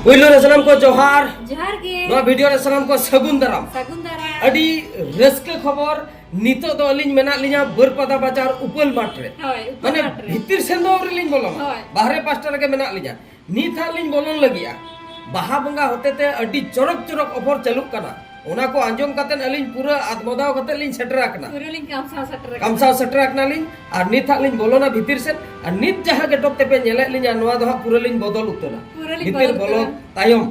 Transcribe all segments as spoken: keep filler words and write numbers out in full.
ᱯᱩᱭᱞᱩ ᱨᱮ ᱥᱟᱱᱟᱢ ᱠᱚ ᱡᱚᱦᱟᱨ᱾ ᱡᱚᱦᱟᱨ ᱜᱮ᱾ ᱱᱚᱣᱟ ᱵᱷᱤᱰᱤᱭᱳ ᱨᱮ ᱥᱟᱱᱟᱢ ᱠᱚ ᱥᱟᱹᱜᱩᱱ ᱫᱟᱨᱟᱢ᱾ ᱥᱟᱹᱜᱩᱱ ᱫᱟᱨᱟᱢ᱾ ᱟᱹᱰᱤ ᱨᱟᱹᱥᱠᱟᱹ ᱠᱷᱚᱵᱚᱨ, ᱱᱤᱛᱚᱜ ᱫᱚ ᱟᱹᱞᱤᱧ ᱢᱮᱱᱟᱜ ᱞᱤᱧᱟ ᱵᱟᱹᱨᱯᱟᱫᱟ ᱵᱟᱡᱟᱨ ᱩᱯᱟᱹᱞ ᱢᱟᱴᱷ ᱨᱮ᱾ ᱦᱳᱭ, ᱩᱯᱟᱹᱞ ᱢᱟᱱᱮ ᱢᱟᱴᱷ ᱨᱮ᱾ ᱵᱷᱤᱛᱤᱨ ᱥᱮᱱ ᱫᱚ ᱟᱹᱣᱨᱤ ᱞᱤᱧ ᱵᱚᱞᱚᱱᱟ᱾ ᱦᱳᱭ᱾ ᱵᱟᱦᱨᱮ ᱯᱟᱥᱴᱟ ᱨᱮᱜᱮ ᱢᱮᱱᱟᱜ ᱞᱤᱧᱟ᱾ ᱱᱤᱛ ᱦᱟᱸᱜ ᱞᱤᱧ ᱵᱚᱞᱚᱱ ᱞᱟᱹᱜᱤᱫᱼᱟ᱾ ᱵᱟᱦᱟ ᱵᱚᱸᱜᱟ ᱦᱚᱛᱮᱛᱮ ᱟᱹᱰᱤ ᱪᱚᱨᱚᱠ ᱪᱚᱨᱚᱠ ᱚᱯᱷᱟᱨ ᱪᱟᱹᱞᱩᱜ ᱠᱟᱱᱟ᱾ ᱚᱱᱟ ᱠᱚ ᱟᱸᱡᱚᱢ ᱠᱟᱛᱮᱫ ᱟᱹᱞᱤᱧ ᱯᱩᱨᱟᱹ ᱟᱫᱢᱚᱫᱟᱣ ᱠᱟᱛᱮᱫ ᱞᱤᱧ ᱥᱮᱴᱮᱨ ᱟᱠᱟᱱᱟ᱾ ᱯᱩᱨᱟᱹ ᱞᱤᱧ ᱠᱟᱢᱥᱟᱣ ᱥᱮᱴᱮᱨ ᱟᱠᱟᱱᱟ᱾ ᱠᱟᱢᱥᱟᱣ ᱥᱮᱴᱮᱨ ᱟᱠᱟᱱᱟᱞᱤᱧ᱾ ᱟᱨ ᱱᱤᱛ ᱦᱟᱸᱜ ᱞᱤᱧ ᱵᱚᱞᱚᱱᱟ ᱵᱷᱤᱛᱤᱨ ᱥᱮᱫ᱾ ᱟᱨ ᱱᱤᱛ ᱡᱟᱦᱟᱸ ᱜᱮᱴᱚᱯ ᱛᱮᱯᱮ ᱧᱮᱞᱮᱫ ᱞᱤᱧᱟ, ᱱᱚᱣᱟ ᱫᱚ ᱦᱟᱸᱜ ᱯᱩᱨᱟᱹ ᱞᱤᱧ ᱵᱚᱫᱚᱞ ᱩᱛᱟᱹᱨᱟ᱾ ᱯᱩᱨᱟᱹ ᱞᱤᱧ ᱵᱷᱤᱛᱤᱨ ᱵᱚᱞᱚ ᱩᱛᱟᱹᱨᱟ᱾ ᱛᱟᱭᱚᱢ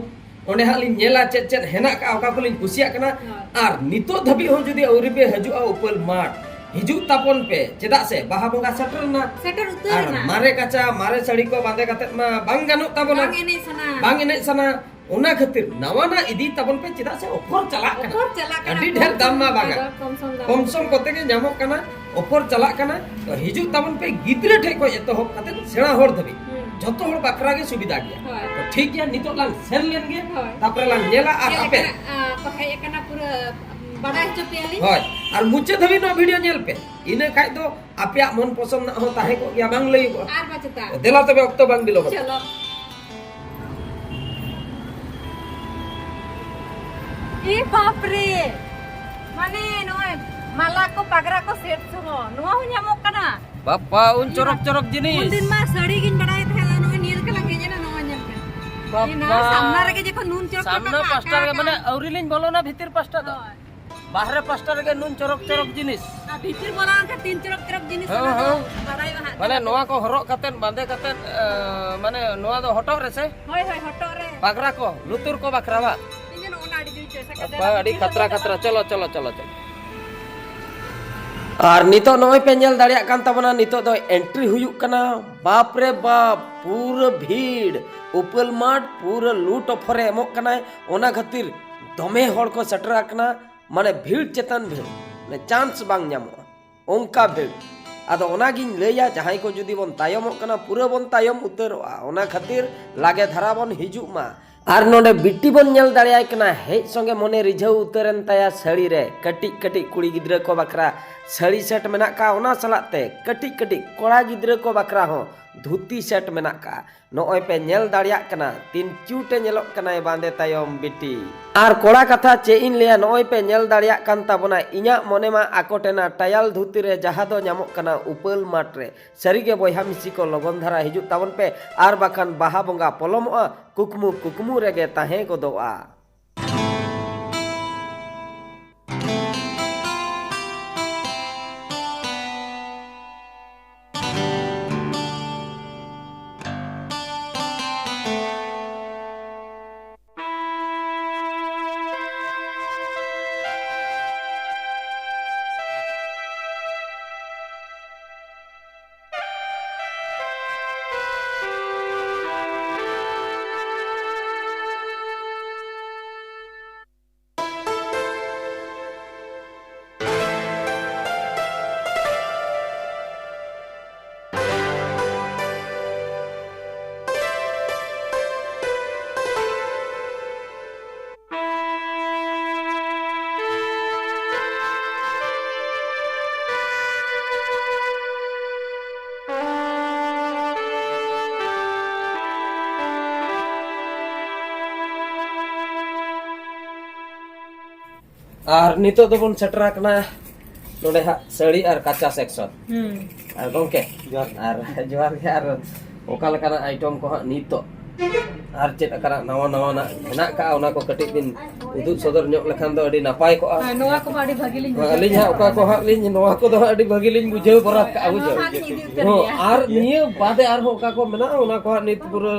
ᱚᱸᱰᱮ ᱦᱟᱸᱜ ᱞᱤᱧ ᱧᱮᱞᱟ ᱪᱮᱫ ᱪᱮᱫ ᱦᱮᱱᱟᱜ ᱠᱟᱜᱼᱟ, ᱚᱠᱟ ᱠᱚᱞᱤᱧ ᱠᱩᱥᱤᱭᱟᱜ ᱠᱟᱱᱟ᱾ ᱦᱳᱭ᱾ ᱟᱨ ᱱᱤᱛᱚᱜ ᱫᱷᱟᱹᱵᱤᱡ ᱦᱚᱸ ᱡᱩᱫᱤ ᱟᱹᱣᱨᱤ ᱯᱮ ᱦᱤᱡᱩᱜᱼᱟ ᱩᱯᱟᱹᱞ ᱢᱟᱴᱷ, ᱦᱤᱡᱩᱜ ᱛᱟᱵᱚᱱ ᱯᱮ᱾ ᱪᱮᱫᱟᱜ ᱥᱮ ᱵᱟᱦᱟ ᱵᱚᱸᱜᱟ ᱥᱮᱴᱮᱨ ᱮᱱᱟ᱾ ᱥᱮᱴᱮᱨ ᱩᱛᱟᱹᱨ ᱟᱨ ᱮᱱᱟ᱾ ᱢᱟᱨᱮ ᱠᱟᱪᱟ, ᱢᱟᱨᱮ ᱥᱟᱹᱲᱤ ᱠᱚ ᱵᱟᱸᱫᱮ ᱠᱟᱛᱮᱫ ᱢᱟ ᱵᱟᱝ ᱜᱟᱱᱚᱜ ᱛᱟᱵᱚᱱᱟ᱾ ᱵᱟᱝ ᱮᱱᱮᱡ ᱥᱟᱱᱟ᱾ ᱵᱟᱝ ᱮᱱᱮᱡ ᱥᱟᱱᱟ᱾ ᱚᱱᱟ ᱠᱷᱟᱹᱛᱤᱨ ᱱᱟᱣᱟᱱᱟᱜ ᱤᱫᱤ ᱛᱟᱵᱚᱱ ᱯᱮ, ᱪᱮᱫᱟᱜ ᱥᱮ ᱚᱯᱷᱟᱨ ᱪᱟᱞᱟᱜ ᱠᱟᱱᱟ᱾ ᱚᱯᱷᱟᱨ ᱪᱟᱞᱟᱜ ᱠᱟᱱᱟ, ᱟᱹᱰᱤ ᱰᱷᱮᱨ ᱫᱟᱢ ᱢᱟ ᱵᱟᱝᱟ᱾ ᱠᱚᱢ ᱥᱚᱢ ᱫᱟᱢ᱾ ᱠᱚᱢ ᱥᱚᱢ ᱠᱚᱛᱮ ᱜᱮ ᱧᱟᱢᱚᱜ ᱠᱟᱱᱟ, ᱚᱯᱷᱟᱨ ᱪᱟᱞᱟᱜ ᱠᱟᱱᱟ᱾ ᱛᱚ ᱦᱤᱡᱩᱜ ᱛᱟᱵᱚᱱ ᱯᱮ, ᱜᱤᱫᱽᱨᱟᱹ ᱴᱷᱮᱡ ᱠᱷᱚᱡ ᱮᱛᱚᱦᱚᱵ ᱠᱟᱛᱮ ᱥᱮᱬᱟ ᱦᱚᱲ ᱫᱷᱟᱹᱵᱤᱡ᱾ ᱦᱩᱸ᱾ ᱡᱷᱚᱛᱚ ᱦᱚᱲ ᱵᱟᱠᱷᱨᱟ ᱜᱮ ᱥᱩᱵᱤᱫᱷᱟ ᱜᱮᱭᱟ᱾ ᱦᱳᱭ᱾ ᱛᱚ ᱴᱷᱤᱠ ᱜᱮᱭᱟ, ᱱᱤᱛᱚᱜ ᱞᱟᱝ ᱥᱮᱱ ᱞᱮᱱ ᱜᱮ, ᱦᱳᱭ᱾ ᱛᱟᱯᱚᱨᱮ ᱞᱟᱝ ᱧᱮᱞᱟ᱾ ᱟᱨ ᱪᱮᱫ ᱟᱯᱮ ᱞᱮᱠᱟᱱᱟᱜ, ᱟ, ᱠᱚ ᱦᱮᱡ ᱟᱠᱟᱱᱟ, ᱯᱩᱨᱟᱹ ᱵᱟᱰᱟᱭ ᱦᱚᱪᱚ ᱯᱮᱭᱟᱞᱤᱧ᱾ ᱦᱳᱭ, ᱟᱨ ᱢᱩᱪᱟᱹᱫ ᱫᱷᱟᱹᱵᱤᱡ ᱱᱚᱣᱟ ᱵᱷᱤᱰᱤᱭᱳ ᱧᱮᱞ ᱯᱮ, ᱤᱱᱟᱹ ᱠᱷᱟᱡ ᱫᱚ ᱟᱯᱮᱭᱟᱜ ᱢᱚᱱ ᱯᱚᱥᱚᱸᱫ ᱨᱮᱱᱟᱜ ᱦᱚᱸ ᱛᱟᱦᱮᱸ ᱠᱚᱜ ᱜᱮᱭᱟ, ᱵᱟᱝ ᱞᱟᱹᱭᱚᱜᱚᱜᱼᱟ᱾ ᱟᱨ ᱵᱟᱝ ᱪᱮᱛᱟ᱾ ᱫᱮᱞᱟ ᱛᱚᱵᱮ, ᱚᱠᱛᱚ ᱵᱟᱝ ᱵᱤᱞᱚᱢᱚᱜ᱾ ᱪᱚᱞᱚ᱾ ᱮ ᱵᱟᱯ ᱨᱮ, ᱢᱟᱱᱮ ᱱᱚᱜᱼᱚᱭ ᱢᱟᱞᱟ ᱠᱚ, ᱯᱟᱜᱽᱨᱟ ᱠᱚ, ᱥᱮᱴ ᱥᱚᱦᱚ ᱱᱚᱣᱟ ᱦᱚᱸ ᱧᱟᱢᱚᱜ ᱠᱟᱱᱟ᱾ ᱵᱟᱯᱟ, ᱩᱱ ᱪᱚᱨᱚᱠ ᱪᱚᱨᱚᱠ ᱡᱤᱱᱤᱥ᱾ ᱩᱱᱫᱤᱱ ᱢᱟ ᱥᱟᱹᱲᱤ ᱜᱤᱧ ᱵᱟᱲᱟᱭ ᱛᱟᱦᱮᱸᱫ, ᱱᱚᱜᱼᱚᱭ ᱱᱤᱭᱟᱹ ᱞᱮᱠᱟ ᱞᱟᱝ ᱦᱮᱡ ᱮᱱᱟ, ᱱᱚᱣᱟ ᱧᱮᱞ ᱯᱮ᱾ ᱵᱟᱯᱟ᱾ ᱮ ᱱᱚᱣᱟ ᱥᱟᱢᱱᱟ ᱨᱮᱜᱮ ᱡᱚᱠᱷᱚᱱ ᱱᱩᱱ ᱪᱚᱨᱚᱠ ᱥᱟᱢᱱᱟ ᱪᱚᱨᱚᱠ ᱯᱟᱥᱴᱟ ᱨᱮᱜᱮ, ᱟᱠᱟ ᱢᱟᱱᱮ ᱟᱠᱟ᱾ ᱟᱹᱣᱨᱤ ᱞᱤᱧ ᱵᱚᱞᱚᱱᱟ ᱵᱷᱤᱛᱤᱨ ᱯᱟᱥᱴᱟ ᱫᱚ᱾ ᱦᱳᱭ᱾ ᱵᱟᱦᱨᱮ ᱯᱟᱥᱴᱟ ᱨᱮᱜᱮ ᱱᱩᱱ ᱪᱚᱨᱚᱠ ᱪᱚᱨᱚᱠ ᱡᱤᱱᱤᱥ᱾ ᱟᱨ ᱵᱷᱤᱛᱤᱨ ᱵᱚᱞᱚ ᱞᱮᱱᱠᱷᱟᱱ ᱛᱤᱱ ᱪᱚᱨᱚᱠ ᱪᱚᱨᱚᱠ ᱡᱤᱱᱤᱥ ᱦᱮᱸ, ᱠᱟᱱᱟ ᱫᱚ ᱦᱮᱸ᱾ ᱵᱟᱲᱟᱭᱚᱜᱼᱟ ᱦᱟᱸᱜ᱾ ᱢᱟᱱᱮ ᱱᱚᱣᱟ ᱠᱚ ᱦᱚᱨᱚᱜ ᱠᱟᱛᱮᱫ, ᱵᱟᱸᱫᱮ ᱠᱟᱛᱮᱫ, ᱮ, ᱢᱟᱱᱮ ᱱᱚᱣᱟ ᱫᱚ ᱦᱚᱴᱚᱜ ᱨᱮᱥᱮ? ᱦᱳᱭ, ᱦᱳᱭ, ᱦᱚᱴᱚᱜ ᱨᱮ᱾ ᱯᱟᱜᱽᱨᱟ ᱠᱚ, ᱞᱩᱛᱩᱨ ᱠᱚ ᱵᱟᱠᱷᱨᱟ ᱵᱟ? ᱤᱧ ᱫᱚ ᱱᱚᱜᱼᱚ ᱱᱟ ᱟᱹᱰᱤ ᱡᱳᱨ ᱪᱚᱭᱮᱥ ᱟᱠᱟᱫᱟ᱾ ᱵᱟᱯᱟ, ᱟᱹᱰᱤ ᱵᱷᱤᱛᱤᱨ ᱠᱷᱟᱛᱨᱟ, ᱵᱚᱞᱚ ᱠᱷᱟᱛᱨᱟ᱾ ᱞᱮᱱᱠᱷᱟᱱ ᱪᱚᱞᱚ, ᱪᱚᱞᱚ, ᱪᱚᱞᱚ᱾ ᱟᱨ ᱱᱤᱛᱚᱜ ᱱᱚᱜᱼᱚᱭ ᱯᱮ ᱧᱮᱞ ᱫᱟᱲᱮᱭᱟᱜ ᱠᱟᱱ ᱛᱟᱵᱚᱱᱟ, ᱱᱤᱛᱚᱜ ᱫᱚ ᱮᱱᱴᱨᱤ ᱦᱩᱭᱩᱜ ᱠᱟᱱᱟ᱾ ᱵᱟᱯ ᱨᱮ ᱵᱟᱯ, ᱯᱩᱨᱟᱹ ᱵᱷᱤᱲ, ᱩᱯᱟᱹᱞ ᱢᱟᱴᱷ ᱯᱩᱨᱟᱹ ᱞᱩᱴ ᱚᱯᱷᱚᱨᱮ ᱮᱢᱚᱜ ᱠᱟᱱᱟᱭ᱾ ᱚᱱᱟ ᱠᱷᱟᱹᱛᱤᱨ ᱫᱚᱢᱮ ᱦᱚᱲ ᱠᱚ ᱥᱮᱴᱮᱨ ᱟᱠᱟᱱᱟ, ᱢᱟᱱᱮ ᱵᱷᱤᱲ ᱪᱮᱛᱟᱱ ᱵᱷᱤᱲ, ᱢᱟᱱᱮ ᱪᱟᱱᱥ ᱵᱟᱝ ᱧᱟᱢᱚᱜᱼᱟ, ᱚᱱᱠᱟ ᱵᱷᱤᱲ᱾ ᱟᱫᱚ ᱚᱱᱟᱜᱤᱧ ᱞᱟᱹᱭᱟ, ᱡᱟᱦᱟᱸᱭ ᱠᱚ ᱡᱩᱫᱤ ᱵᱚᱱ ᱛᱟᱭᱚᱢᱚᱜ ᱠᱟᱱᱟ, ᱯᱩᱨᱟᱹ ᱵᱚᱱ ᱛᱟᱭᱚᱢ ᱩᱛᱟᱹᱨᱚᱜᱼᱟ᱾ ᱚᱱᱟ ᱠᱷᱟᱹᱛᱤᱨ ᱞᱟᱜᱮ ᱫᱷᱟᱨᱟ ᱵᱚᱱ ᱦᱤᱡᱩᱜ ᱢᱟ᱾ ᱟᱨ ᱱᱚᱰᱮ ᱵᱤᱴᱤ ᱵᱚᱱ ᱧᱮᱞ ᱫᱟᱲᱮᱭᱟᱭ ᱠᱟᱱᱟ, ᱦᱮᱡ ᱥᱚᱸᱜᱮ ᱢᱚᱱᱮ ᱨᱤᱡᱷᱟᱹᱣ ᱩᱛᱟᱹᱨᱮᱱ ᱛᱟᱭᱟ ᱥᱟᱹᱲᱤ ᱨᱮ, ᱠᱟᱹᱴᱤᱡ ᱠᱟᱹᱴᱤᱡ ᱠᱩᱲᱤ ᱜᱤᱫᱽᱨᱟᱹ ᱠᱚ ᱵᱟᱠᱷᱨᱟ ᱥᱟᱹᱲᱤ ᱥᱮᱴ ᱢᱮᱱᱟᱜ ᱠᱟᱜᱼᱟ, ᱚᱱᱟ ᱥᱟᱞᱟᱜ ᱛᱮ ᱠᱟᱹᱴᱤᱡ ᱠᱟᱹᱴᱤᱡ ᱠᱚᱲᱟ ᱜᱤᱫᱽᱨᱟᱹ ᱠᱚ ᱵᱟᱠᱷᱨᱟ ᱦᱚᱸ ᱫᱷᱩᱛᱤ ᱥᱮᱴ ᱢᱮᱱᱟᱜ ᱠᱟᱜᱼᱟ᱾ ᱱᱚᱜᱼᱚᱭ ᱯᱮ ᱧᱮᱞ ᱫᱟᱲᱮᱭᱟᱜ ᱠᱟᱱᱟ, ᱛᱤᱱ ᱠᱤᱭᱩᱴ ᱮ ᱧᱮᱞᱚᱜ ᱠᱟᱱᱟᱭ ᱵᱟᱸᱫᱮ ᱛᱟᱭᱚᱢ ᱵᱤᱴᱤ᱾ ᱟᱨ ᱠᱚᱲᱟ ᱠᱟᱛᱷᱟ ᱪᱮᱫ ᱤᱧ ᱞᱟᱹᱭᱟ, ᱱᱚᱜᱼᱚᱭ ᱯᱮ ᱧᱮᱞ ᱫᱟᱲᱮᱭᱟᱜ ᱠᱟᱱ ᱛᱟᱵᱚᱱᱟ, ᱤᱧᱟᱜ ᱢᱚᱱᱮ ᱢᱟ ᱟᱠᱚ ᱴᱷᱮᱱᱟ ᱴᱟᱭᱟᱞ ᱫᱷᱩᱛᱤ ᱨᱮ, ᱡᱟᱦᱟᱸ ᱫᱚ ᱧᱟᱢᱚᱜ ᱠᱟᱱᱟ ᱩᱯᱟᱹᱞ ᱢᱟᱴ ᱨᱮ᱾ ᱥᱟᱹᱨᱤᱜᱮ ᱵᱚᱭᱦᱟ ᱢᱤᱥᱤ ᱠᱚ, ᱞᱚᱜᱚᱱ ᱫᱷᱟᱨᱟ ᱦᱤᱡᱩᱜ ᱛᱟᱵᱚᱱ ᱯᱮ, ᱟᱨ ᱵᱟᱠᱷᱟᱱ ᱵᱟᱦᱟ ᱵᱚᱸᱜᱟ ᱯᱚᱞᱚᱢᱚᱜᱼᱟ, ᱠᱩᱠᱢᱩ ᱠᱩᱠᱢᱩ ᱨᱮᱜᱮ ᱛᱟᱦᱮᱸ ᱜᱚᱫᱚᱜᱼᱟ᱾ ᱟᱨ ᱱᱤᱛᱚᱜ ᱫᱚᱵᱚᱱ ᱥᱮᱴᱮᱨ ᱟᱠᱟᱱᱟ ᱱᱚᱰᱮ ᱦᱟᱸᱜ ᱥᱟᱹᱲᱤ ᱟᱨ ᱠᱟᱸᱪᱟ ᱥᱮᱠᱥᱚᱱ᱾ ᱦᱩᱸ᱾ ᱟᱨ ᱜᱚᱝᱠᱮ, ᱡᱚᱦᱟᱨ ᱜᱮ᱾ ᱟᱨ ᱡᱚᱦᱟᱨ ᱜᱮ, ᱟᱨ ᱚᱠᱟ ᱞᱮᱠᱟᱱᱟᱜ ᱟᱭᱴᱚᱢ ᱠᱚ ᱦᱟᱸᱜ ᱱᱤᱛᱚᱜ ᱟᱨ ᱪᱮᱫ ᱞᱮᱠᱟᱱᱟᱜ ᱱᱟᱣᱟ ᱱᱟᱣᱟᱱᱟᱜ ᱦᱮᱱᱟᱜ ᱠᱟᱜᱼᱟ, ᱚᱱᱟ ᱠᱚ ᱠᱟᱹᱴᱤᱡ ᱵᱤᱱ ᱩᱫᱩᱜ ᱥᱚᱫᱚᱨ ᱧᱚᱜ ᱞᱮᱠᱷᱟᱱ ᱫᱚ ᱟᱹᱰᱤ ᱱᱟᱯᱟᱭ ᱠᱚᱜᱼᱟ᱾ ᱦᱮᱸ, ᱱᱚᱣᱟ ᱠᱚᱢᱟ ᱟᱹᱰᱤ ᱵᱷᱟᱹᱜᱤ ᱞᱤᱧ ᱵᱩᱡᱷᱟᱹᱣ ᱟᱹᱞᱤᱧ ᱦᱟᱸᱜ ᱠᱮᱫᱟ᱾ ᱚᱠᱟ ᱠᱚ ᱦᱟᱸᱜ ᱞᱤᱧ, ᱱᱚᱣᱟ ᱠᱚᱫᱚ ᱦᱟᱸᱜ ᱟᱹᱰᱤ ᱵᱷᱟᱹᱜᱤ ᱞᱤᱧ ᱵᱩᱡᱷᱟᱹᱣ ᱵᱚᱨᱟᱛ ᱠᱟᱜᱼᱟ, ᱱᱚᱣᱟ ᱵᱩᱡᱷᱟᱹᱣ᱾ ᱦᱟᱸᱜ ᱞᱤᱧ ᱤᱫᱤ ᱩᱛᱟᱹᱨ ᱦᱚᱸ, ᱜᱮᱭᱟ᱾ ᱟᱨ ᱱᱤᱭᱟᱹ ᱵᱟᱫᱮ ᱟᱨᱦᱚᱸ ᱚᱠᱟ ᱠᱚ ᱢᱮᱱᱟᱜᱼᱟ, ᱚᱱᱟ ᱠᱚ ᱦᱟᱸᱜ ᱱᱤᱛ ᱯᱩᱨᱟᱹ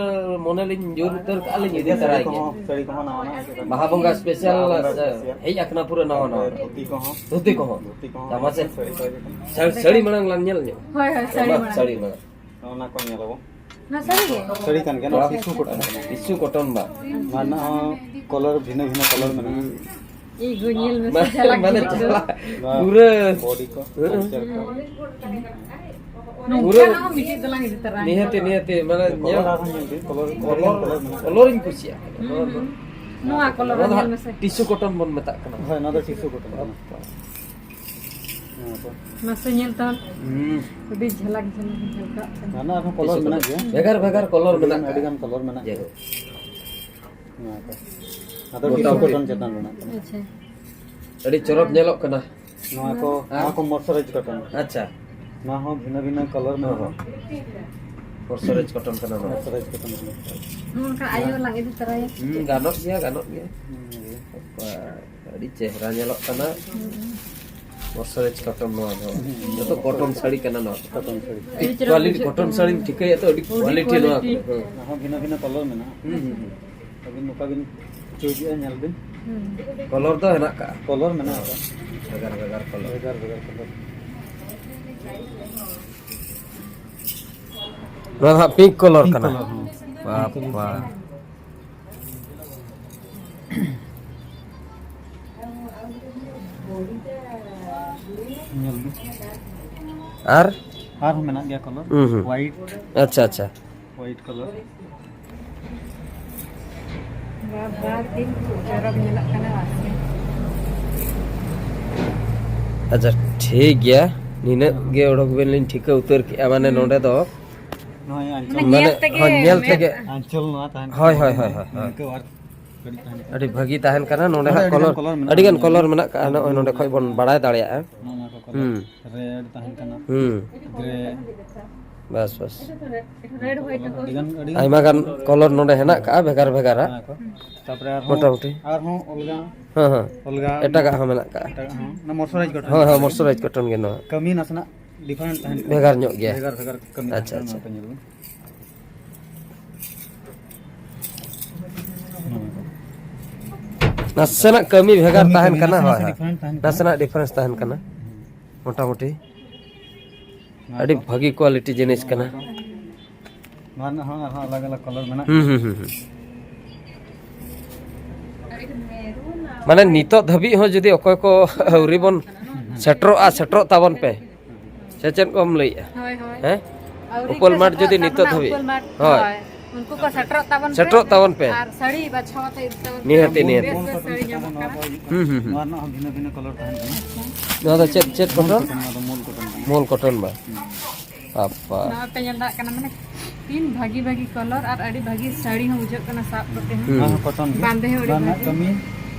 ᱢᱚᱱᱮ ᱞᱤᱧ ᱡᱳᱨ ᱩᱛᱟᱹᱨ ᱠᱟᱜᱼᱟ, ᱞᱤᱧ ᱤᱫᱤ ᱥᱟᱹᱲᱤ ᱛᱚᱨᱟᱭ ᱜᱮᱭᱟ᱾ ᱠᱚᱦᱚᱸ, ᱥᱟᱹᱲᱤ ᱠᱚᱦᱚᱸ ᱱᱟᱣᱟ ᱱᱟᱣᱟ ᱜᱮ᱾ ᱵᱟᱦᱟ ᱵᱚᱸᱜᱟ ᱥᱯᱮᱥᱟᱞ, ᱵᱟᱦᱟ ᱵᱚᱸᱜᱟ ᱥᱯᱮᱥᱟᱞ᱾ ᱦᱮᱡ ᱟᱠᱟᱱᱟ ᱯᱩᱨᱟᱹ ᱱᱟᱣᱟ ᱱᱟᱣᱟ᱾ ᱫᱷᱩᱛᱤ ᱠᱚᱦᱚᱸ᱾ ᱫᱷᱩᱛᱤ ᱠᱚᱦᱚᱸ᱾ ᱛᱟ ᱢᱟᱥᱮ᱾ ᱥᱟᱹᱲᱤ ᱠᱚ ᱦᱮᱡ ᱟᱠᱟᱱᱟ᱾ ᱥᱟᱹ-, ᱥᱟᱹᱲᱤ ᱢᱟᱲᱟᱝ ᱞᱟᱝ ᱧᱮᱞ ᱧᱚᱜ᱾ ᱦᱳᱭ, ᱦᱳᱭ, ᱥᱟᱹᱲᱤ ᱵᱟᱝ, ᱢᱟᱲᱟᱝ᱾ ᱥᱟᱹᱲᱤ ᱢᱟᱲᱟᱝ᱾ ᱚᱱᱟ ᱠᱚ ᱧᱮᱞ ᱟᱵᱚ᱾ ᱱᱚᱣᱟ ᱥᱟᱹᱲᱤ ᱜᱮ? ᱥᱟᱹᱲᱤ ᱠᱟᱱ ᱜᱮᱭᱟ, ᱱᱚᱣᱟ ᱛᱷᱚᱲᱟ ᱴᱤᱥᱩ ᱠᱚᱴᱚᱱ ᱠᱟᱱᱟ᱾ ᱴᱤᱥᱩ ᱠᱚᱴᱚᱱ ᱵᱟ᱾ ᱱᱚᱣᱟ ᱨᱮᱱᱟᱜ ᱦᱚᱸ ᱠᱚᱞᱚᱨ ᱵᱷᱤᱱᱟᱹ ᱵᱷᱤᱱᱟᱹ ᱠᱚᱞᱚᱨ ᱢᱮᱱᱟᱜᱼᱟ᱾ ᱮᱭ ᱜᱳ, ᱧᱮᱞ ᱢᱮᱥᱮ, ᱢᱟᱱᱮ, ᱡᱷᱟᱞᱟᱠ ᱢᱟᱱᱮ ᱡᱷᱤᱞᱤᱠ ᱫᱚ᱾ ᱡᱷᱟᱞᱟᱠ᱾ ᱱᱚᱣᱟ ᱯᱩᱨᱟᱹ᱾ ᱵᱚᱰᱤ ᱠᱚ, ᱦᱮᱸ᱾ ᱯᱚᱧᱪᱟᱨ ᱠᱚ᱾ ᱱᱚᱝᱠᱟᱱᱟᱜ ᱯᱩᱨᱟᱹ᱾ ᱦᱚᱸ ᱢᱤᱫᱴᱤᱡ ᱫᱚᱞᱟᱝ ᱤᱫᱤ ᱛᱚᱨᱟᱭᱟ᱾ ᱱᱤᱦᱟᱹᱛᱤ, ᱱᱤᱦᱟᱹᱛᱤ, ᱢᱟᱱᱮ, ᱠᱚᱞᱚᱨ ᱧᱮᱞ ᱟᱨᱦᱚᱸ ᱧᱮᱞ ᱵᱤᱱ, ᱠᱚᱞᱚᱨ, ᱠᱚᱞᱚᱨ, ᱠᱚᱞᱚᱨ ᱢᱮᱱᱟᱜᱼᱟ᱾ ᱠᱚᱞᱚᱨᱤᱧ ᱠᱩᱥᱤᱭᱟᱜ ᱠᱟᱱᱟ᱾ ᱦᱩᱸ, ᱱᱚᱣᱟ ᱫᱚ᱾ ᱦᱩᱸ᱾ ᱱᱚᱣᱟ ᱠᱚᱞᱚᱨ ᱱᱚᱣᱟ ᱫᱚ ᱧᱮᱞ ᱦᱟᱸᱜ ᱢᱮᱥᱮ᱾ ᱴᱤᱥᱩ ᱠᱚᱴᱚᱱ ᱵᱚᱱ ᱢᱮᱛᱟᱜ ᱠᱟᱱᱟ᱾ ᱦᱳᱭ, ᱱᱚᱣᱟ ᱫᱚ ᱴᱤᱥᱩ ᱠᱚᱴᱚᱱ ᱠᱟᱱᱟ᱾ ᱟᱪᱪᱷᱟ᱾ ᱱᱚᱣᱟ ᱠᱚ᱾ ᱢᱟᱥᱮ ᱧᱮᱞ ᱛᱟᱢ᱾ ᱦᱩᱸ᱾ ᱟᱹᱰᱤ ᱡᱷᱟᱞᱟᱠ ᱡᱷᱟᱞᱟᱠ ᱡᱷᱟᱞᱠᱟᱜ ᱠᱟᱱᱟ᱾ ᱱᱟᱱᱟ ᱟᱨᱦᱚᱸ ᱠᱚᱞᱚᱨ ᱢᱮᱱᱟᱜ ᱜᱮᱭᱟ᱾ ᱵᱷᱮᱜᱟᱨ ᱵᱷᱮᱜᱟᱨ ᱠᱚᱞᱚᱨ ᱢᱮᱱᱟᱜ ᱟᱹᱰᱤ ᱜᱟᱱ ᱠᱟᱜᱼᱟ᱾ ᱠᱚᱞᱚᱨ ᱢᱮᱱᱟᱜ ᱜᱮᱭᱟ᱾ ᱡᱟᱭᱦᱳᱠ᱾ ᱱᱚᱣᱟ ᱠᱚ᱾ ᱟᱫᱚ ᱢᱚᱴᱟᱢᱩᱴᱤ᱾ ᱴᱤᱥᱩ ᱠᱚᱴᱚᱱ ᱪᱮᱛᱟᱱ ᱨᱮᱱᱟᱜ ᱠᱟᱱᱟ᱾ ᱟᱪᱪᱷᱟ᱾ ᱟᱹᱰᱤ ᱪᱚᱨᱚᱠ ᱧᱮᱞᱚᱜ ᱠᱟᱱᱟ᱾ ᱱᱚᱣᱟ ᱠᱚ, ᱦᱮᱸ? ᱱᱚᱣᱟ ᱠᱚ ᱢᱚᱨᱥᱟᱨᱟᱭᱤᱡᱽ ᱠᱚᱴᱚᱱ᱾ ᱟᱪᱪᱷᱟ᱾ ᱱᱚᱣᱟ ᱦᱚᱸ ᱵᱷᱤᱱᱟᱹ ᱵᱷᱤᱱᱟᱹ ᱠᱟᱞᱟᱨ ᱦᱚᱸ, ᱢᱮᱱᱟᱜᱼᱟ᱾ ᱦᱚᱸ᱾ ᱢᱚᱨᱥᱟᱨᱟᱭᱤᱡᱽ ᱠᱚᱴᱚᱱ ᱠᱟᱱᱟ ᱱᱚᱣᱟ᱾ ᱢᱚᱨᱥᱟᱨᱟᱭᱤᱡᱽ ᱠᱚᱴᱚᱱ ᱠᱟᱱᱟ᱾ ᱱᱚᱣᱟ ᱚᱱᱠᱟ ᱟᱭᱳ ᱞᱟᱝ ᱤᱫᱤ ᱛᱚᱨᱟᱭᱟ᱾ ᱦᱩᱸ, ᱜᱟᱱᱚᱜ ᱜᱮᱭᱟ, ᱜᱟᱱᱚᱜ ᱜᱮᱭᱟ᱾ ᱦᱩᱸ, ᱦᱩᱸ᱾ ᱵᱟᱯᱟ, ᱟᱹᱰᱤ ᱪᱮᱦᱨᱟ ᱧᱮᱞᱚᱜ ᱠᱟᱱᱟ᱾ ᱦᱩᱸ᱾ ᱢᱚᱨᱥᱟᱨᱟᱭᱤᱡᱽ ᱠᱚᱴᱚᱱ ᱱᱚᱣᱟ ᱫᱚ᱾ ᱦᱩᱸ᱾ ᱡᱚᱛᱚ ᱠᱚᱴᱚᱱ ᱥᱟᱹᱲᱤ ᱠᱟᱱᱟ ᱱᱚᱣᱟ᱾ ᱠᱚᱴᱚᱱ ᱥᱟᱹᱲᱤ᱾ ᱟᱹᱰᱤ ᱪᱮᱦᱨᱟ ᱠᱚᱣᱟᱞᱤᱴᱤ, ᱵᱩᱡᱷᱟᱹᱜ ᱠᱚᱴᱚᱱ ᱠᱟᱱᱟ᱾ ᱥᱟᱹᱲᱤᱢ ᱴᱷᱤᱠᱟᱹᱭᱟ ᱛᱚ, ᱟᱹᱰᱤ ᱟᱹᱰᱤ ᱠᱚᱣᱟᱞᱤᱴᱤ ᱱᱚᱣᱟ ᱠᱚᱣᱟᱞᱤᱴᱤ᱾ ᱠᱟᱱᱟ᱾ ᱦᱮᱸ᱾ ᱟᱨᱦᱚᱸ ᱵᱷᱤᱱᱟᱹ ᱵᱷᱤᱱᱟᱹ ᱠᱟᱞᱟᱨ ᱢᱮᱱᱟᱜᱼᱟ᱾ ᱦᱩᱸ, ᱦᱩᱸ, ᱦᱩᱸ᱾ ᱟᱹᱵᱤᱱ ᱚᱠᱟ ᱵᱤᱱ ᱪᱩᱡᱽ ᱮᱫᱟ, ᱧᱮᱞ ᱵᱤᱱ᱾ ᱦᱩᱸ᱾ ᱠᱚᱞᱚᱨ ᱫᱚ ᱦᱮᱱᱟᱜ ᱠᱟᱜᱼᱟ᱾ ᱠᱚᱞᱚᱨ ᱢᱮᱱᱟᱜ ᱟᱠᱟᱫᱟ᱾ ᱵᱷᱮᱜᱟᱨ ᱵᱷᱮᱜᱟᱨ ᱠᱚᱞᱚᱨ᱾ ᱵᱷᱮᱜᱟᱨ ᱵᱷᱮᱜᱟᱨ ᱠᱚᱞᱚᱨ᱾ ᱱᱚᱣᱟ ᱫᱚ ᱦᱟᱸᱜ ᱯᱤᱝᱠ ᱠᱚᱞᱚᱨ ᱯᱤᱝᱠ ᱠᱟᱱᱟ᱾ ᱠᱚᱞᱚᱨ, ᱦᱚᱸ᱾ ᱵᱟᱯ ᱯᱤᱝᱠ ᱠᱚᱞᱚᱨ᱾ ᱵᱟ᱾ ᱧᱮᱞ ᱵᱤᱱ᱾ ᱟᱨ? ᱟᱨᱦᱚᱸ ᱢᱮᱱᱟᱜ ᱜᱮᱭᱟ ᱠᱚᱞᱚᱨ᱾ ᱦᱩᱸ, ᱦᱩᱸ᱾ ᱦᱳᱣᱟᱭᱤᱴ᱾ ᱟᱪᱪᱷᱟ, ᱟᱪᱪᱷᱟ᱾ White colour. ᱵᱟᱵᱟ, ᱛᱤᱱ ᱪᱚᱨᱚᱠ ᱧᱮᱞᱚᱜ ᱠᱟᱱᱟ ᱵᱟᱥᱮ᱾ ᱟᱪᱪᱷᱟ, ᱴᱷᱤᱠ ᱜᱮᱭᱟ᱾ ᱱᱤᱱᱟᱹᱜ ᱜᱮ ᱚᱰᱚᱠ ᱵᱮᱱ ᱞᱤᱧ ᱴᱷᱤᱠᱟᱹ ᱩᱛᱟᱹᱨ ᱠᱮᱜᱼᱟ, ᱢᱟᱱᱮ ᱦᱩᱸ᱾ ᱱᱚᱰᱮ ᱫᱚ ᱱᱚᱜᱼᱚᱭ ᱟᱸᱪᱚᱞ᱾ ᱢᱟᱱᱮ ᱧᱮᱞ ᱛᱮᱜᱮ ᱦᱳᱭ, ᱧᱮᱞ ᱢᱮᱫ ᱛᱮᱜᱮ᱾ ᱟᱸᱪᱚᱞ ᱱᱚᱣᱟ ᱛᱟᱦᱮᱱ ᱦᱳᱭ, ᱠᱟᱱᱟ᱾ ᱦᱳᱭ, ᱦᱳᱭ, ᱦᱳᱭ, ᱦᱳᱭ᱾ ᱱᱤᱝᱠᱟᱹ ᱟᱨ ᱠᱟᱹᱴᱤᱡ ᱛᱟᱦᱮᱱ ᱠᱟᱱᱟ᱾ ᱟᱹᱰᱤ ᱵᱷᱟᱹᱜᱤ ᱛᱟᱦᱮᱱ ᱠᱟᱱᱟ᱾ ᱱᱚᱰᱮ ᱱᱚᱰᱮ ᱦᱟᱸᱜ ᱟᱹᱰᱤ ᱜᱟᱱ ᱠᱚᱞᱚᱨ, ᱠᱚᱞᱚᱨ ᱢᱮᱱᱟᱜᱼᱟ, ᱟᱹᱰᱤ ᱜᱟᱱ ᱧᱮᱞ ᱠᱚᱞᱚᱨ ᱵᱤᱱ᱾ ᱢᱮᱱᱟᱜ ᱠᱟᱜᱼᱟ᱾ ᱱᱚᱜᱼᱚᱭ ᱱᱚᱰᱮ ᱠᱷᱚᱡ ᱵᱚᱱ ᱵᱟᱲᱟᱭ ᱫᱟᱲᱮᱭᱟᱜᱼᱟ᱾ ᱱᱚᱜᱼᱚ ᱱᱚᱣᱟ ᱠᱚ ᱠᱚᱞᱚᱨ᱾ ᱦᱩᱸ᱾ ᱨᱮᱰ ᱛᱟᱦᱮᱱ ᱠᱟᱱᱟ᱾ ᱦᱩᱸ᱾ ᱜᱨᱮ᱾ ᱵᱟᱥ, ᱵᱟᱥ᱾ ᱨᱮᱰ ᱦᱳᱣᱟᱭᱤᱴ ᱠᱚ᱾ ᱟᱹᱰᱤ ᱜᱟᱱ, ᱟᱹᱰᱤ ᱜᱟᱱ ᱟᱭᱢᱟ ᱜᱟᱱ ᱠᱚᱞᱚᱨ ᱱᱚᱰᱮ ᱦᱮᱱᱟᱜ ᱠᱟᱜᱼᱟ, ᱵᱷᱮᱜᱟᱨ ᱵᱷᱮᱜᱟᱨᱟᱜ᱾ ᱦᱮᱸ ᱠᱚ᱾ ᱛᱟᱯᱚᱨᱮ ᱟᱨᱦᱚᱸ, ᱢᱚᱴᱟᱢᱩᱴᱤ᱾ ᱟᱨᱦᱚᱸ ᱚᱞᱜᱟ᱾ ᱦᱮᱸ, ᱦᱮᱸ᱾ ᱚᱞᱜᱟ᱾ ᱮᱴᱟᱜᱟᱜ ᱦᱚᱸ ᱢᱮᱱᱟᱜ ᱠᱟᱜᱼᱟ᱾ ᱮᱴᱟᱜᱟᱜ ᱦᱚᱸ᱾ ᱚᱱᱟ ᱢᱚᱨᱥᱟᱨᱟᱭᱤᱡᱽ ᱠᱚᱴᱚᱱ ᱦᱳᱭ, ᱦᱳᱭ, ᱠᱟᱱᱟ᱾ ᱢᱚᱨᱥᱟᱨᱟᱭᱤᱡᱽ ᱠᱚᱴᱚᱱ ᱜᱮ ᱱᱚᱣᱟ᱾ ᱠᱟᱹᱢᱤ ᱱᱟᱥᱮᱱᱟᱜ ᱰᱤᱯᱷᱟᱨᱮᱱᱴ ᱛᱟᱦᱮᱱ ᱠᱟᱱᱟ᱾ ᱵᱷᱮᱜᱟᱨ ᱧᱚᱜ ᱜᱮᱭᱟ᱾ ᱵᱷᱮᱜᱟᱨ, ᱵᱷᱮᱜᱟᱨ ᱠᱟᱹᱢᱤ ᱟᱪᱪᱷᱟ, ᱛᱟᱦᱮᱱ ᱠᱟᱱᱟ, ᱟᱪᱪᱷᱟ᱾ ᱱᱚᱣᱟ ᱠᱚ ᱧᱮᱞ ᱵᱤᱱ᱾ ᱱᱟᱥᱮᱱᱟᱜ ᱠᱟᱹᱢᱤ ᱵᱷᱮᱜᱟᱨ ᱠᱟᱹᱢᱤ, ᱛᱟᱦᱮᱱ ᱠᱟᱹᱢᱤ, ᱠᱟᱱᱟ, ᱱᱟᱥᱮ, ᱦᱳᱭ, ᱱᱟᱥᱮ ᱦᱳᱭ᱾ ᱰᱤᱯᱷᱟᱨᱮᱱᱴ ᱛᱟᱦᱮᱱ ᱠᱟᱱᱟ᱾ ᱱᱟᱥᱮᱱᱟᱜ ᱰᱤᱯᱷᱟᱨᱮᱱᱥ ᱛᱟᱦᱮᱱ ᱠᱟᱱᱟ᱾ ᱢᱚᱴᱟᱢᱩᱴᱤ᱾ ᱱᱚᱣᱟ ᱟᱹᱰᱤ ᱠᱚ᱾ ᱵᱷᱟᱹᱜᱤ ᱠᱳᱣᱟᱞᱤᱴᱤ ᱡᱤᱱᱤᱥ ᱠᱟᱱᱟ᱾ ᱱᱚᱣᱟ ᱨᱮᱱᱟᱜ ᱦᱚᱸ ᱟᱨᱦᱚᱸ ᱟᱞᱟᱜᱽ ᱟᱞᱟᱜᱽ ᱠᱟᱞᱟᱨ ᱢᱮᱱᱟᱜ ᱦᱩᱸ, ᱠᱟᱫᱟ᱾ ᱦᱩᱸ, ᱦᱩᱸ, ᱦᱩᱸ᱾ ᱢᱟᱱᱮ ᱱᱤᱛᱚᱜ ᱫᱷᱟᱹᱵᱤᱡ ᱦᱚᱸ ᱡᱩᱫᱤ ᱚᱠᱚᱭ ᱠᱚ ᱟᱹᱣᱨᱤ ᱵᱚᱱ ᱥᱮᱴᱮᱨᱚᱜᱼᱟ, ᱥᱮᱴᱮᱨᱚᱜ ᱛᱟᱵᱚᱱ ᱯᱮ᱾ ᱥᱮ ᱪᱮᱫ ᱠᱚᱢ ᱞᱟᱹᱭᱮᱜᱼᱟ? ᱦᱳᱭ, ᱦᱳᱭ᱾ ᱦᱮᱸ? ᱟᱹᱣᱨᱤ ᱩᱯᱟᱹᱞ ᱠᱚ ᱢᱟᱴᱷ ᱥᱮᱴᱮᱨᱚᱜ ᱡᱩᱫᱤ ᱟᱠᱚ ᱱᱤᱛᱚᱜ ᱱᱟᱜ ᱫᱷᱟᱹᱵᱤᱡ᱾ ᱩᱯᱟᱹᱞ ᱢᱟᱴᱷ, ᱦᱳᱭ᱾ ᱦᱳᱭ᱾ ᱩᱱᱠᱩ ᱠᱚ ᱥᱮᱴᱮᱨᱚᱜ ᱛᱟᱵᱚᱱ ᱯᱮ᱾ ᱥᱮᱴᱮᱨᱚᱜ ᱛᱟᱵᱚᱱ ᱯᱮ᱾ ᱟᱨ ᱥᱟᱹᱲᱤ ᱵᱟᱪᱷᱟᱣ ᱟᱛᱮ ᱤᱫᱤ ᱛᱟᱵᱚᱱ ᱯᱮ᱾ ᱱᱤᱦᱟᱹᱛᱤ, ᱱᱤᱦᱟᱹᱛᱤ᱾ ᱵᱮᱥ ᱵᱮᱥ ᱥᱟᱹᱲᱤ ᱧᱟᱢᱚᱜ ᱠᱟᱱᱟ᱾ ᱦᱩᱸ, ᱦᱩᱸ, ᱦᱩᱸ᱾ ᱱᱚᱣᱟ ᱨᱮᱱᱟᱜ ᱦᱚᱸ ᱵᱷᱤᱱᱟᱹ ᱵᱷᱤᱱᱟᱹ ᱠᱟᱞᱟᱨ ᱛᱟᱦᱮᱱ ᱠᱟᱱᱟ᱾ ᱱᱚᱣᱟ ᱫᱚ ᱪᱮᱫ, ᱪᱮᱫ ᱠᱚᱴᱚᱱ? ᱱᱚᱣᱟ ᱫᱚ ᱢᱩᱞ ᱠᱚᱴᱚᱱ ᱠᱟᱱᱟ᱾ ᱢᱩᱞ ᱠᱚᱴᱚᱱ ᱵᱟ? ᱦᱩᱸ᱾ ᱟᱯᱟ᱾ ᱱᱚᱣᱟ ᱯᱮ ᱧᱮᱞ ᱫᱟᱲᱮᱭᱟᱜ ᱠᱟᱱᱟ, ᱢᱟᱱᱮ ᱛᱤᱱ ᱵᱷᱟᱹᱜᱤ ᱵᱷᱟᱹᱜᱤ ᱠᱟᱞᱟᱨ ᱟᱨ ᱟᱹᱰᱤ ᱵᱷᱟᱹᱜᱤ ᱥᱟᱹᱲᱤ ᱦᱚᱸ ᱵᱩᱡᱷᱟᱹᱜ ᱠᱟᱱᱟ ᱥᱟᱵ ᱠᱟᱛᱮ ᱦᱚᱸ᱾ ᱦᱩᱸ᱾ ᱱᱚᱣᱟ ᱦᱚᱸ ᱠᱚᱴᱚᱱ ᱜᱮ᱾ ᱵᱟᱸᱫᱮ ᱦᱚᱸ ᱟᱹᱰᱤ ᱱᱚᱣᱟ ᱨᱮᱱᱟᱜ ᱵᱷᱟᱹᱜᱤ᱾ ᱠᱟᱹᱢᱤ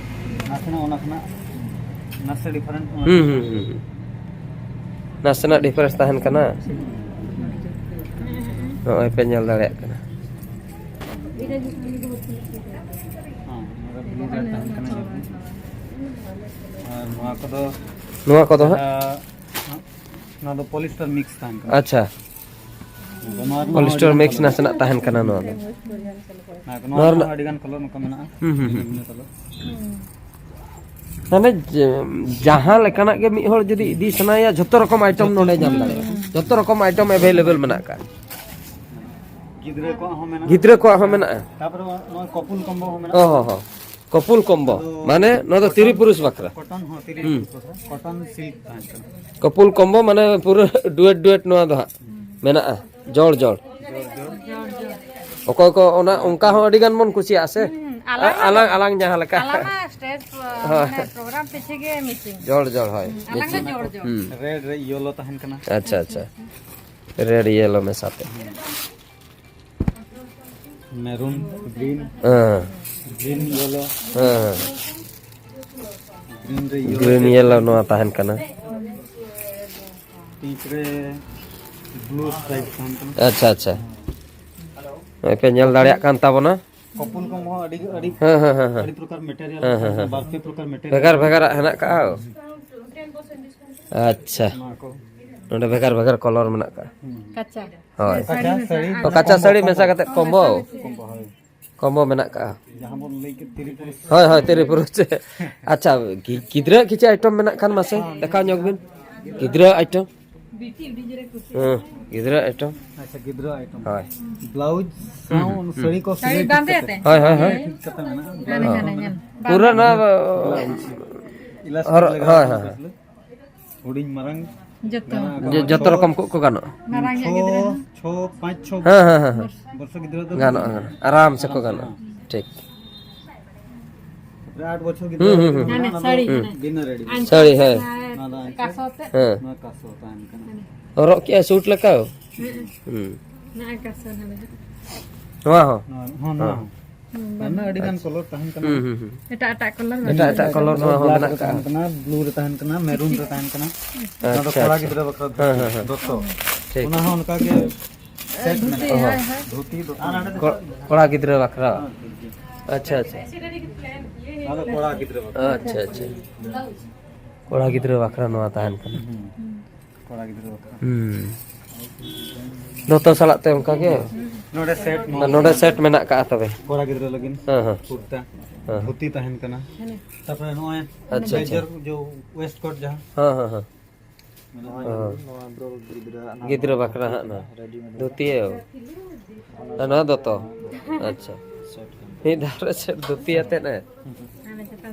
ᱱᱟᱥᱮᱱᱟᱜ ᱚᱱᱟ ᱠᱷᱚᱱᱟᱜ ᱱᱟᱥᱮ ᱰᱤᱯᱷᱟᱨᱮᱱᱴ᱾ ᱦᱩᱸ, ᱦᱩᱸ, ᱦᱩᱸ, ᱦᱩᱸ᱾ ᱱᱟᱥᱮᱱᱟᱜ ᱰᱤᱯᱷᱟᱨᱮᱱᱥ ᱛᱟᱦᱮᱱ ᱠᱟᱱᱟ᱾ ᱱᱚᱜᱼᱚᱭ ᱯᱮ ᱧᱮᱞ ᱫᱟᱲᱮᱭᱟᱜ ᱠᱟᱱᱟ᱾ ᱦᱮᱸ, ᱱᱚᱣᱟ ᱫᱚ ᱵᱞᱩ ᱨᱮ ᱛᱟᱦᱮᱱ ᱠᱟᱱᱟ ᱧᱮᱞ ᱵᱤᱱ᱾ ᱟᱨ ᱱᱚᱣᱟ ᱠᱚᱫᱚ ᱱᱚᱣᱟ ᱠᱚᱫᱚ ᱦᱟᱸᱜ? ᱡᱟᱦᱟᱸ, ᱱᱚᱣᱟ ᱫᱚ ᱯᱚᱞᱤᱥᱴᱟᱨ ᱢᱤᱠᱥ ᱛᱟᱦᱮᱱ ᱠᱟᱱᱟ᱾ ᱟᱪᱪᱷᱟ᱾ ᱱᱚᱣᱟ ᱨᱮᱱᱟᱜ ᱯᱚᱞᱤᱥᱴᱟᱨ ᱦᱚᱸ ᱢᱤᱠᱥ ᱟᱹᱰᱤᱜᱟᱱ ᱱᱟᱥᱮᱱᱟᱜ ᱛᱟᱦᱮᱱ ᱠᱟᱱᱟ ᱱᱚᱣᱟ ᱫᱚ᱾ ᱦᱮᱸ, ᱱᱚᱣᱟ ᱱᱚᱣᱟ ᱨᱮᱱᱟᱜ ᱨᱮᱱᱟᱜ ᱟᱹᱰᱤᱜᱟᱱ ᱠᱟᱞᱟᱨ ᱱᱚᱝᱠᱟ ᱢᱮᱱᱟᱜᱼᱟ᱾ ᱦᱩᱸ, ᱦᱩᱸ, ᱦᱩᱸ᱾ ᱵᱷᱤᱱᱟᱹ ᱵᱷᱤᱱᱟᱹ ᱠᱟᱞᱟᱨ᱾ ᱢᱟᱱᱮ ᱡᱮ-, ᱡᱟᱦᱟᱸ ᱞᱮᱠᱟᱱᱟᱜ ᱜᱮ ᱢᱤᱫ ᱦᱚᱲ ᱡᱩᱫᱤ ᱤᱫᱤ ᱥᱟᱱᱟᱭᱟ, ᱡᱷᱚᱛᱚ ᱨᱚᱠᱚᱢ ᱟᱭᱴᱮᱢ ᱱᱚᱰᱮ ᱧᱟᱢ ᱫᱟᱲᱮᱭᱟᱜᱼᱟ᱾ ᱡᱷᱚᱛᱚ ᱨᱚᱠᱚᱢ ᱟᱭᱴᱮᱢ ᱮᱵᱮᱞᱮᱵᱮᱞ ᱢᱮᱱᱟᱜ ᱟᱠᱟᱫ᱾ ᱜᱤᱫᱽᱨᱟᱹ ᱠᱚᱣᱟᱜ ᱦᱚᱸ ᱢᱮᱱᱟᱜᱼᱟ᱾ ᱜᱤᱫᱽᱨᱟᱹ ᱠᱚᱣᱟᱜ ᱦᱚᱸ ᱢᱮᱱᱟᱜᱼᱟ᱾ ᱛᱟᱯᱚᱨᱮ ᱱᱚᱜᱼᱚᱭ ᱠᱚᱯᱩᱞ ᱠᱚᱢᱵᱚ ᱦᱚᱸ ᱢᱮᱱᱟᱜᱼᱟ᱾ ᱚ ᱦᱚᱸ ᱦᱚᱸ᱾ ᱠᱚᱯᱩᱞ ᱠᱚᱢᱵᱚ, ᱟᱫᱚ ᱢᱟᱱᱮ ᱱᱚᱣᱟ ᱫᱚ ᱠᱚᱴᱚᱱ, ᱛᱤᱨᱤ ᱯᱩᱨᱩᱥ ᱵᱟᱠᱷᱨᱟ᱾ ᱠᱚᱴᱚᱱ ᱦᱚᱸ ᱛᱤᱨᱤ ᱦᱩᱸ᱾ ᱯᱩᱨᱩᱥ ᱵᱟᱠᱷᱨᱟ᱾ ᱠᱚᱴᱚᱱ ᱥᱤᱞᱠ ᱛᱟᱦᱮᱸ ᱠᱟᱱᱟ᱾ ᱠᱚᱯᱩᱞ ᱠᱚᱢᱵᱚ ᱢᱟᱱᱮ ᱯᱩᱨᱟᱹ ᱰᱩᱭᱮᱴ ᱰᱩᱭᱮᱴ ᱱᱚᱣᱟ ᱫᱚ ᱦᱟᱸᱜ ᱢᱮᱱᱟᱜᱼᱟ᱾ ᱡᱚᱲ ᱡᱚᱲ᱾ ᱚᱠᱚᱭ ᱠᱚ ᱚᱱᱟ, ᱚᱱᱠᱟ ᱦᱚᱸ ᱟᱹᱰᱤ ᱜᱟᱱ ᱵᱚᱱ ᱠᱩᱥᱤᱭᱟᱜᱼᱟ ᱥᱮ? ᱦᱩᱸ, ᱟᱞᱟᱝ ᱟ-, ᱟᱞᱟᱝ, ᱟᱞᱟᱝ ᱡᱟᱦᱟᱸ ᱞᱮᱠᱟ᱾ ᱟᱞᱟᱝ ᱢᱟ ᱥᱴᱮᱡᱽ, ᱦᱳᱭ᱾ ᱢᱟᱱᱮ ᱯᱨᱳᱜᱨᱟᱢ ᱯᱤᱪᱷᱮ ᱜᱮ ᱢᱤᱪᱤᱝ᱾ ᱡᱚᱲ ᱡᱚᱲ, ᱦᱳᱭ᱾ ᱦᱩᱸ, ᱟᱞᱟᱝ ᱫᱚ ᱢᱤᱪᱤᱝ᱾ ᱡᱚᱲ ᱡᱚᱲ᱾ ᱦᱩᱸ᱾ ᱨᱮᱰ ᱨᱮ ᱤᱭᱮᱞᱳ ᱛᱟᱦᱮᱱ ᱠᱟᱱᱟ᱾ ᱟᱪᱪᱷᱟ, ᱟᱪᱪᱷᱟ᱾ ᱨᱮᱰ ᱤᱭᱮᱞᱳ ᱢᱮᱥᱟ ᱛᱮ᱾ ᱢᱮᱨᱩᱱ, ᱜᱨᱤᱱ, ᱦᱮᱸ᱾ Green yellow. ᱦᱮᱸ᱾ ᱜᱨᱤᱱ ᱨᱮ ᱤᱭᱮᱞᱳ ᱜᱨᱤᱱ ᱛᱮ ᱤᱭᱮᱞᱳ ᱛᱟᱦᱮᱱ ᱱᱚᱣᱟ ᱠᱟᱱᱟ᱾ ᱛᱟᱦᱮᱱ ᱠᱟᱱᱟ᱾ ᱯᱤᱝᱠ ᱨᱮ ᱵᱞᱩ ᱥᱴᱨᱟᱭᱤᱯ ᱛᱟᱦᱮᱱ ᱠᱟᱱᱟ᱾ ᱟᱪᱪᱷᱟ, ᱟᱪᱪᱷᱟ᱾ ᱱᱚᱜᱼᱚᱭ ᱯᱮ ᱧᱮᱞ ᱫᱟᱲᱮᱭᱟᱜ ᱠᱟᱱ ᱛᱟᱵᱚᱱᱟ᱾ ᱠᱚᱯᱩᱞ ᱠᱚᱢᱵᱚ ᱦᱚᱸ ᱟᱹᱰᱤ, ᱟᱹᱰᱤ, ᱦᱮᱸ, ᱦᱮᱸ, ᱦᱮᱸ, ᱦᱮᱸ᱾ ᱟᱹᱰᱤ ᱯᱨᱚᱠᱟᱨ ᱢᱮᱴᱮᱨᱤᱭᱟᱞ ᱦᱮᱸ, ᱦᱮᱸ, ᱛᱟᱦᱮᱱ ᱠᱟᱱᱟ, ᱦᱮᱸ᱾ ᱵᱟᱨ ᱯᱮ ᱯᱨᱚᱠᱟᱨ ᱢᱮᱴᱮᱨᱤᱭᱟᱞ ᱵᱷᱮᱜᱟᱨ ᱛᱟᱦᱮᱱ ᱵᱷᱮᱜᱟᱨᱟᱜ ᱠᱟᱱᱟ᱾ ᱦᱮᱱᱟᱜ ᱠᱟᱜᱼᱟ᱾ ᱟᱪᱪᱷᱟ᱾ ᱱᱚᱣᱟ ᱠᱚ᱾ ᱱᱚᱰᱮ ᱵᱷᱮᱜᱟᱨ ᱵᱷᱮᱜᱟᱨ ᱠᱚᱞᱚᱨ ᱢᱮᱱᱟᱜ ᱠᱟᱜᱼᱟ᱾ ᱦᱩᱸ᱾ ᱠᱟᱪᱟ᱾ ᱦᱳᱭ᱾ ᱥᱟᱹᱲᱤ ᱠᱟᱪᱟ ᱢᱮᱥᱟ ᱥᱟᱹᱲᱤ ᱟᱨ ᱛᱚ ᱠᱟᱪᱟ ᱠᱚᱢᱵᱚ, ᱥᱟᱹᱲᱤ ᱢᱮᱥᱟ ᱠᱚᱢᱵᱚ᱾ ᱠᱟᱛᱮ ᱠᱚᱢᱵᱚ᱾ ᱠᱚᱢᱵᱚ, ᱦᱳᱭ᱾ ᱠᱚᱢᱵᱚ ᱢᱮᱱᱟᱜ ᱠᱟᱜᱼᱟ᱾ ᱡᱟᱦᱟᱸ ᱵᱚᱱ ᱞᱟᱹᱭ ᱠᱮᱫ ᱛᱤᱨᱤ ᱯᱩᱨᱩᱥ᱾ ᱦᱳᱭ, ᱦᱳᱭ, ᱛᱤᱨᱤ ᱯᱩᱨᱩᱥ᱾ ᱟᱪᱪᱷᱟ, ᱜᱤ-, ᱜᱤᱫᱽᱨᱟᱹ ᱠᱤᱪᱷᱩ ᱟᱭᱴᱮᱢ ᱢᱮᱱᱟᱜ ᱠᱷᱟᱱ ᱢᱟᱥᱮ ᱫᱮᱠᱷᱟᱣ ᱧᱚᱜ ᱵᱤᱱ᱾ ᱜᱤᱫᱽᱨᱟᱹ ᱟᱭᱴᱮᱢ᱾ ᱦᱮᱸ, ᱜᱤᱫᱽᱨᱟᱹ ᱟᱭᱴᱮᱢ᱾ ᱟᱪᱪᱷᱟ, ᱜᱤᱫᱽᱨᱟᱹ ᱟᱭᱴᱮᱢ᱾ ᱦᱳᱭ᱾ ᱵᱞᱟᱣᱩᱡᱽ ᱥᱟᱶ ᱦᱩᱸ, ᱦᱩᱸ᱾ ᱥᱟᱹᱲᱤ ᱠᱚ ᱥᱟᱹᱲᱤ ᱥᱤᱞᱟᱹᱭ ᱴᱷᱤᱠ ᱵᱟᱸᱫᱮ ᱠᱟᱛᱮ᱾ ᱟᱛᱮ? ᱦᱳᱭ, ᱦᱳᱭ, ᱦᱳᱭ᱾ ᱴᱷᱤᱠ ᱠᱟᱛᱮ ᱢᱮᱱᱟᱜᱼᱟ᱾ ᱦᱟᱱᱮ, ᱦᱳᱭ᱾ ᱦᱟᱱᱮ ᱧᱮᱞ᱾ ᱯᱩᱨᱟᱹ ᱵᱟᱸᱫᱮ᱾ ᱱᱚᱣᱟ, ᱵᱞᱟᱣᱩᱡᱽ᱾ ᱤᱞᱟᱥᱴᱤᱠ ᱦᱚᱨᱚᱜ, ᱞᱟᱜᱟᱣ ᱦᱳᱭ, ᱠᱟᱱᱟ ᱦᱳᱭ, ᱦᱳᱭ᱾ ᱯᱟᱥᱮ᱾ ᱦᱩᱰᱤᱧ ᱢᱟᱨᱟᱝ ᱡᱚᱛᱚ᱾ ᱡᱚ-, ᱡᱚᱛᱚ ᱨᱚᱠᱚᱢ ᱠᱚ, ᱠᱚ ᱜᱟᱱᱚᱜᱼᱟ᱾ ᱢᱟᱨᱟᱝ ᱧᱚᱜ ᱜᱤᱫᱽᱨᱟᱹ ᱦᱚᱸ᱾ ᱪᱷᱚ, ᱯᱟᱸᱪ, ᱪᱷᱚ ᱦᱮᱸ, ᱦᱮᱸ, ᱦᱮᱸ᱾ ᱵᱚᱨᱥᱚ ᱜᱤᱫᱽᱨᱟᱹ ᱫᱚ ᱜᱟᱱᱚᱜᱼᱟ, ᱜᱟᱱᱚᱜᱼᱟ᱾ ᱟᱨᱟᱢ ᱥᱮ ᱠᱚ ᱜᱟᱱᱚᱜᱼᱟ᱾ ᱴᱷᱤᱠ᱾ ᱛᱟᱯᱚᱨᱮ ᱟᱴ ᱵᱚᱪᱷᱚᱨ ᱜᱤᱫᱽᱨᱟᱹ ᱦᱩᱸ, ᱦᱩᱸ, ᱦᱩᱸ᱾ ᱚᱱᱟ ᱫᱚ ᱥᱟᱹᱲᱤ, ᱦᱩᱸ᱾ ᱦᱟᱱᱮ ᱵᱤᱱᱟᱹ ᱨᱮᱰᱤ᱾ ᱥᱟᱹᱲᱤ, ᱦᱮᱸ᱾ ᱱᱚᱣᱟ ᱫᱚ ᱟᱱᱪᱚᱞ᱾ ᱠᱟᱥᱚ ᱛᱮ᱾ ᱦᱮᱸ᱾ ᱱᱚᱣᱟ ᱠᱟᱥᱚ ᱛᱟᱦᱮᱱ ᱠᱟᱱᱟ᱾ ᱦᱚᱨᱚᱜ ᱠᱮᱜᱼᱟ ᱥᱩᱴ ᱞᱮᱠᱟ? ᱦᱩᱸ᱾ ᱦᱩᱸ᱾ ᱱᱚᱣᱟ ᱠᱟᱥᱚ ᱱᱚᱰᱮ ᱦᱟᱸᱜ᱾ ᱱᱚᱣᱟ ᱦᱚᱸ? ᱱᱚᱣᱟ ᱦᱚᱸ, ᱱᱚᱣᱟ ᱦᱚᱸ᱾ ᱦᱩᱸ, ᱵᱟᱝ᱾ ᱟᱹᱰᱤ ᱜᱟᱱ ᱟᱪᱪᱷᱟ᱾ ᱠᱚᱞᱚᱨ ᱛᱟᱦᱮᱱ ᱠᱟᱱᱟ᱾ ᱦᱩᱸ, ᱦᱩᱸ, ᱦᱩᱸ᱾ ᱮᱴᱟᱜ, ᱮᱴᱟᱜ ᱠᱚᱞᱚᱨ ᱮᱴᱟᱜ, ᱢᱮᱱᱟᱜᱼᱟ᱾ ᱮᱴᱟᱜ ᱠᱚᱞᱚᱨ ᱱᱚᱣᱟ ᱦᱚᱸ ᱵᱞᱮᱠ ᱢᱮᱱᱟᱜ ᱨᱮ ᱛᱟᱦᱮᱱ ᱠᱟᱜᱼᱟ᱾ ᱠᱟᱱᱟ, ᱵᱞᱩ ᱨᱮ ᱛᱟᱦᱮᱱ ᱠᱟᱱᱟ, ᱢᱮᱨᱩᱱ ᱨᱮ ᱛᱟᱦᱮᱱ ᱠᱟᱱᱟ᱾ ᱱᱚᱣᱟ ᱫᱚ ᱟᱪᱪᱷᱟ, ᱠᱚᱲᱟ ᱟᱪᱪᱷᱟ᱾ ᱜᱤᱫᱽᱨᱟᱹ ᱵᱟᱠᱷᱨᱟ ᱦᱮᱸ, ᱫᱚᱛᱚ᱾ ᱦᱮᱸ, ᱦᱮᱸ᱾ ᱫᱚᱛᱚ᱾ ᱴᱷᱤᱠ᱾ ᱚᱱᱟ ᱦᱚᱸ ᱚᱱᱠᱟ ᱜᱮ ᱥᱮᱴ ᱫᱷᱩᱛᱤ, ᱢᱮᱱᱟᱜᱼᱟ᱾ ᱦᱳᱭ, ᱦᱳᱭ᱾ ᱫᱷᱩᱛᱤ, ᱫᱚᱛᱚ᱾ ᱠᱚ-, ᱠᱚᱲᱟ ᱜᱤᱫᱽᱨᱟᱹ ᱵᱟᱠᱷᱨᱟ᱾ ᱦᱮᱸ, ᱴᱷᱤᱠ ᱜᱮᱭᱟ᱾ ᱟᱪᱪᱷᱟ, ᱟᱪᱪᱷᱟ᱾ ᱱᱚᱣᱟ ᱫᱚ ᱠᱚᱲᱟ ᱜᱤᱫᱽᱨᱟᱹ ᱵᱟᱠᱷᱨᱟ᱾ ᱟᱪᱪᱷᱟ, ᱟᱪᱪᱷᱟ᱾ ᱠᱚᱲᱟ ᱜᱤᱫᱽᱨᱟᱹ ᱵᱟᱠᱷᱨᱟ ᱱᱚᱣᱟ ᱛᱟᱦᱮᱱ ᱠᱟᱱᱟ᱾ ᱦᱩᱸ᱾ ᱠᱚᱲᱟ ᱜᱤᱫᱽᱨᱟᱹ ᱵᱟᱠᱷᱨᱟ᱾ ᱦᱩᱸ᱾ ᱫᱚᱛᱚ ᱥᱟᱞᱟᱜ ᱛᱮ ᱚᱱᱠᱟ ᱜᱮ? ᱱᱚᱰᱮ ᱥᱮᱴ, ᱱᱚᱣᱟ ᱱᱚᱰᱮ ᱥᱮᱴ ᱢᱮᱱᱟᱜ ᱠᱟᱜᱼᱟ ᱛᱚᱵᱮ? ᱠᱚᱲᱟ ᱜᱤᱫᱽᱨᱟᱹ ᱞᱟᱹᱜᱤᱫ ᱦᱮᱸ, ᱦᱮᱸ᱾ ᱠᱩᱨᱛᱟ, ᱦᱮᱸ᱾ ᱫᱷᱩᱛᱤ ᱛᱟᱦᱮᱱ ᱠᱟᱱᱟ᱾ ᱛᱟᱯᱚᱨᱮ ᱱᱚᱜᱼᱚᱭ ᱟᱪᱪᱷᱟ, ᱟᱪᱪᱷᱟ᱾ ᱵᱞᱮᱡᱟᱨ, ᱡᱚ ᱣᱮᱥᱴ ᱠᱳᱴ ᱡᱟᱦᱟᱸ᱾ ᱦᱮᱸ, ᱦᱮᱸ, ᱦᱮᱸ᱾ ᱱᱚᱜᱼᱚᱭ ᱦᱮᱸ᱾ ᱱᱚᱣᱟ ᱫᱚ ᱜᱤᱫᱽᱨᱟᱹ ᱟᱜ ᱱᱟᱜ ᱜᱤᱫᱽᱨᱟᱹ ᱵᱟᱠᱷᱨᱟ ᱦᱟᱸᱜ ᱱᱟ᱾ ᱨᱮᱰᱤᱢᱮᱰ ᱫᱷᱩᱛᱤᱭᱟᱹ᱾ ᱟᱨ ᱱᱚᱣᱟ ᱫᱚᱛᱚ᱾ ᱟᱪᱪᱷᱟ᱾ ᱥᱮᱴ ᱠᱟᱱᱟ᱾ ᱢᱤᱫ ᱫᱷᱟᱣ ᱨᱮ ᱥᱮᱴ ᱫᱷᱩᱛᱤ ᱟᱛᱮᱫ, ᱦᱮᱸ?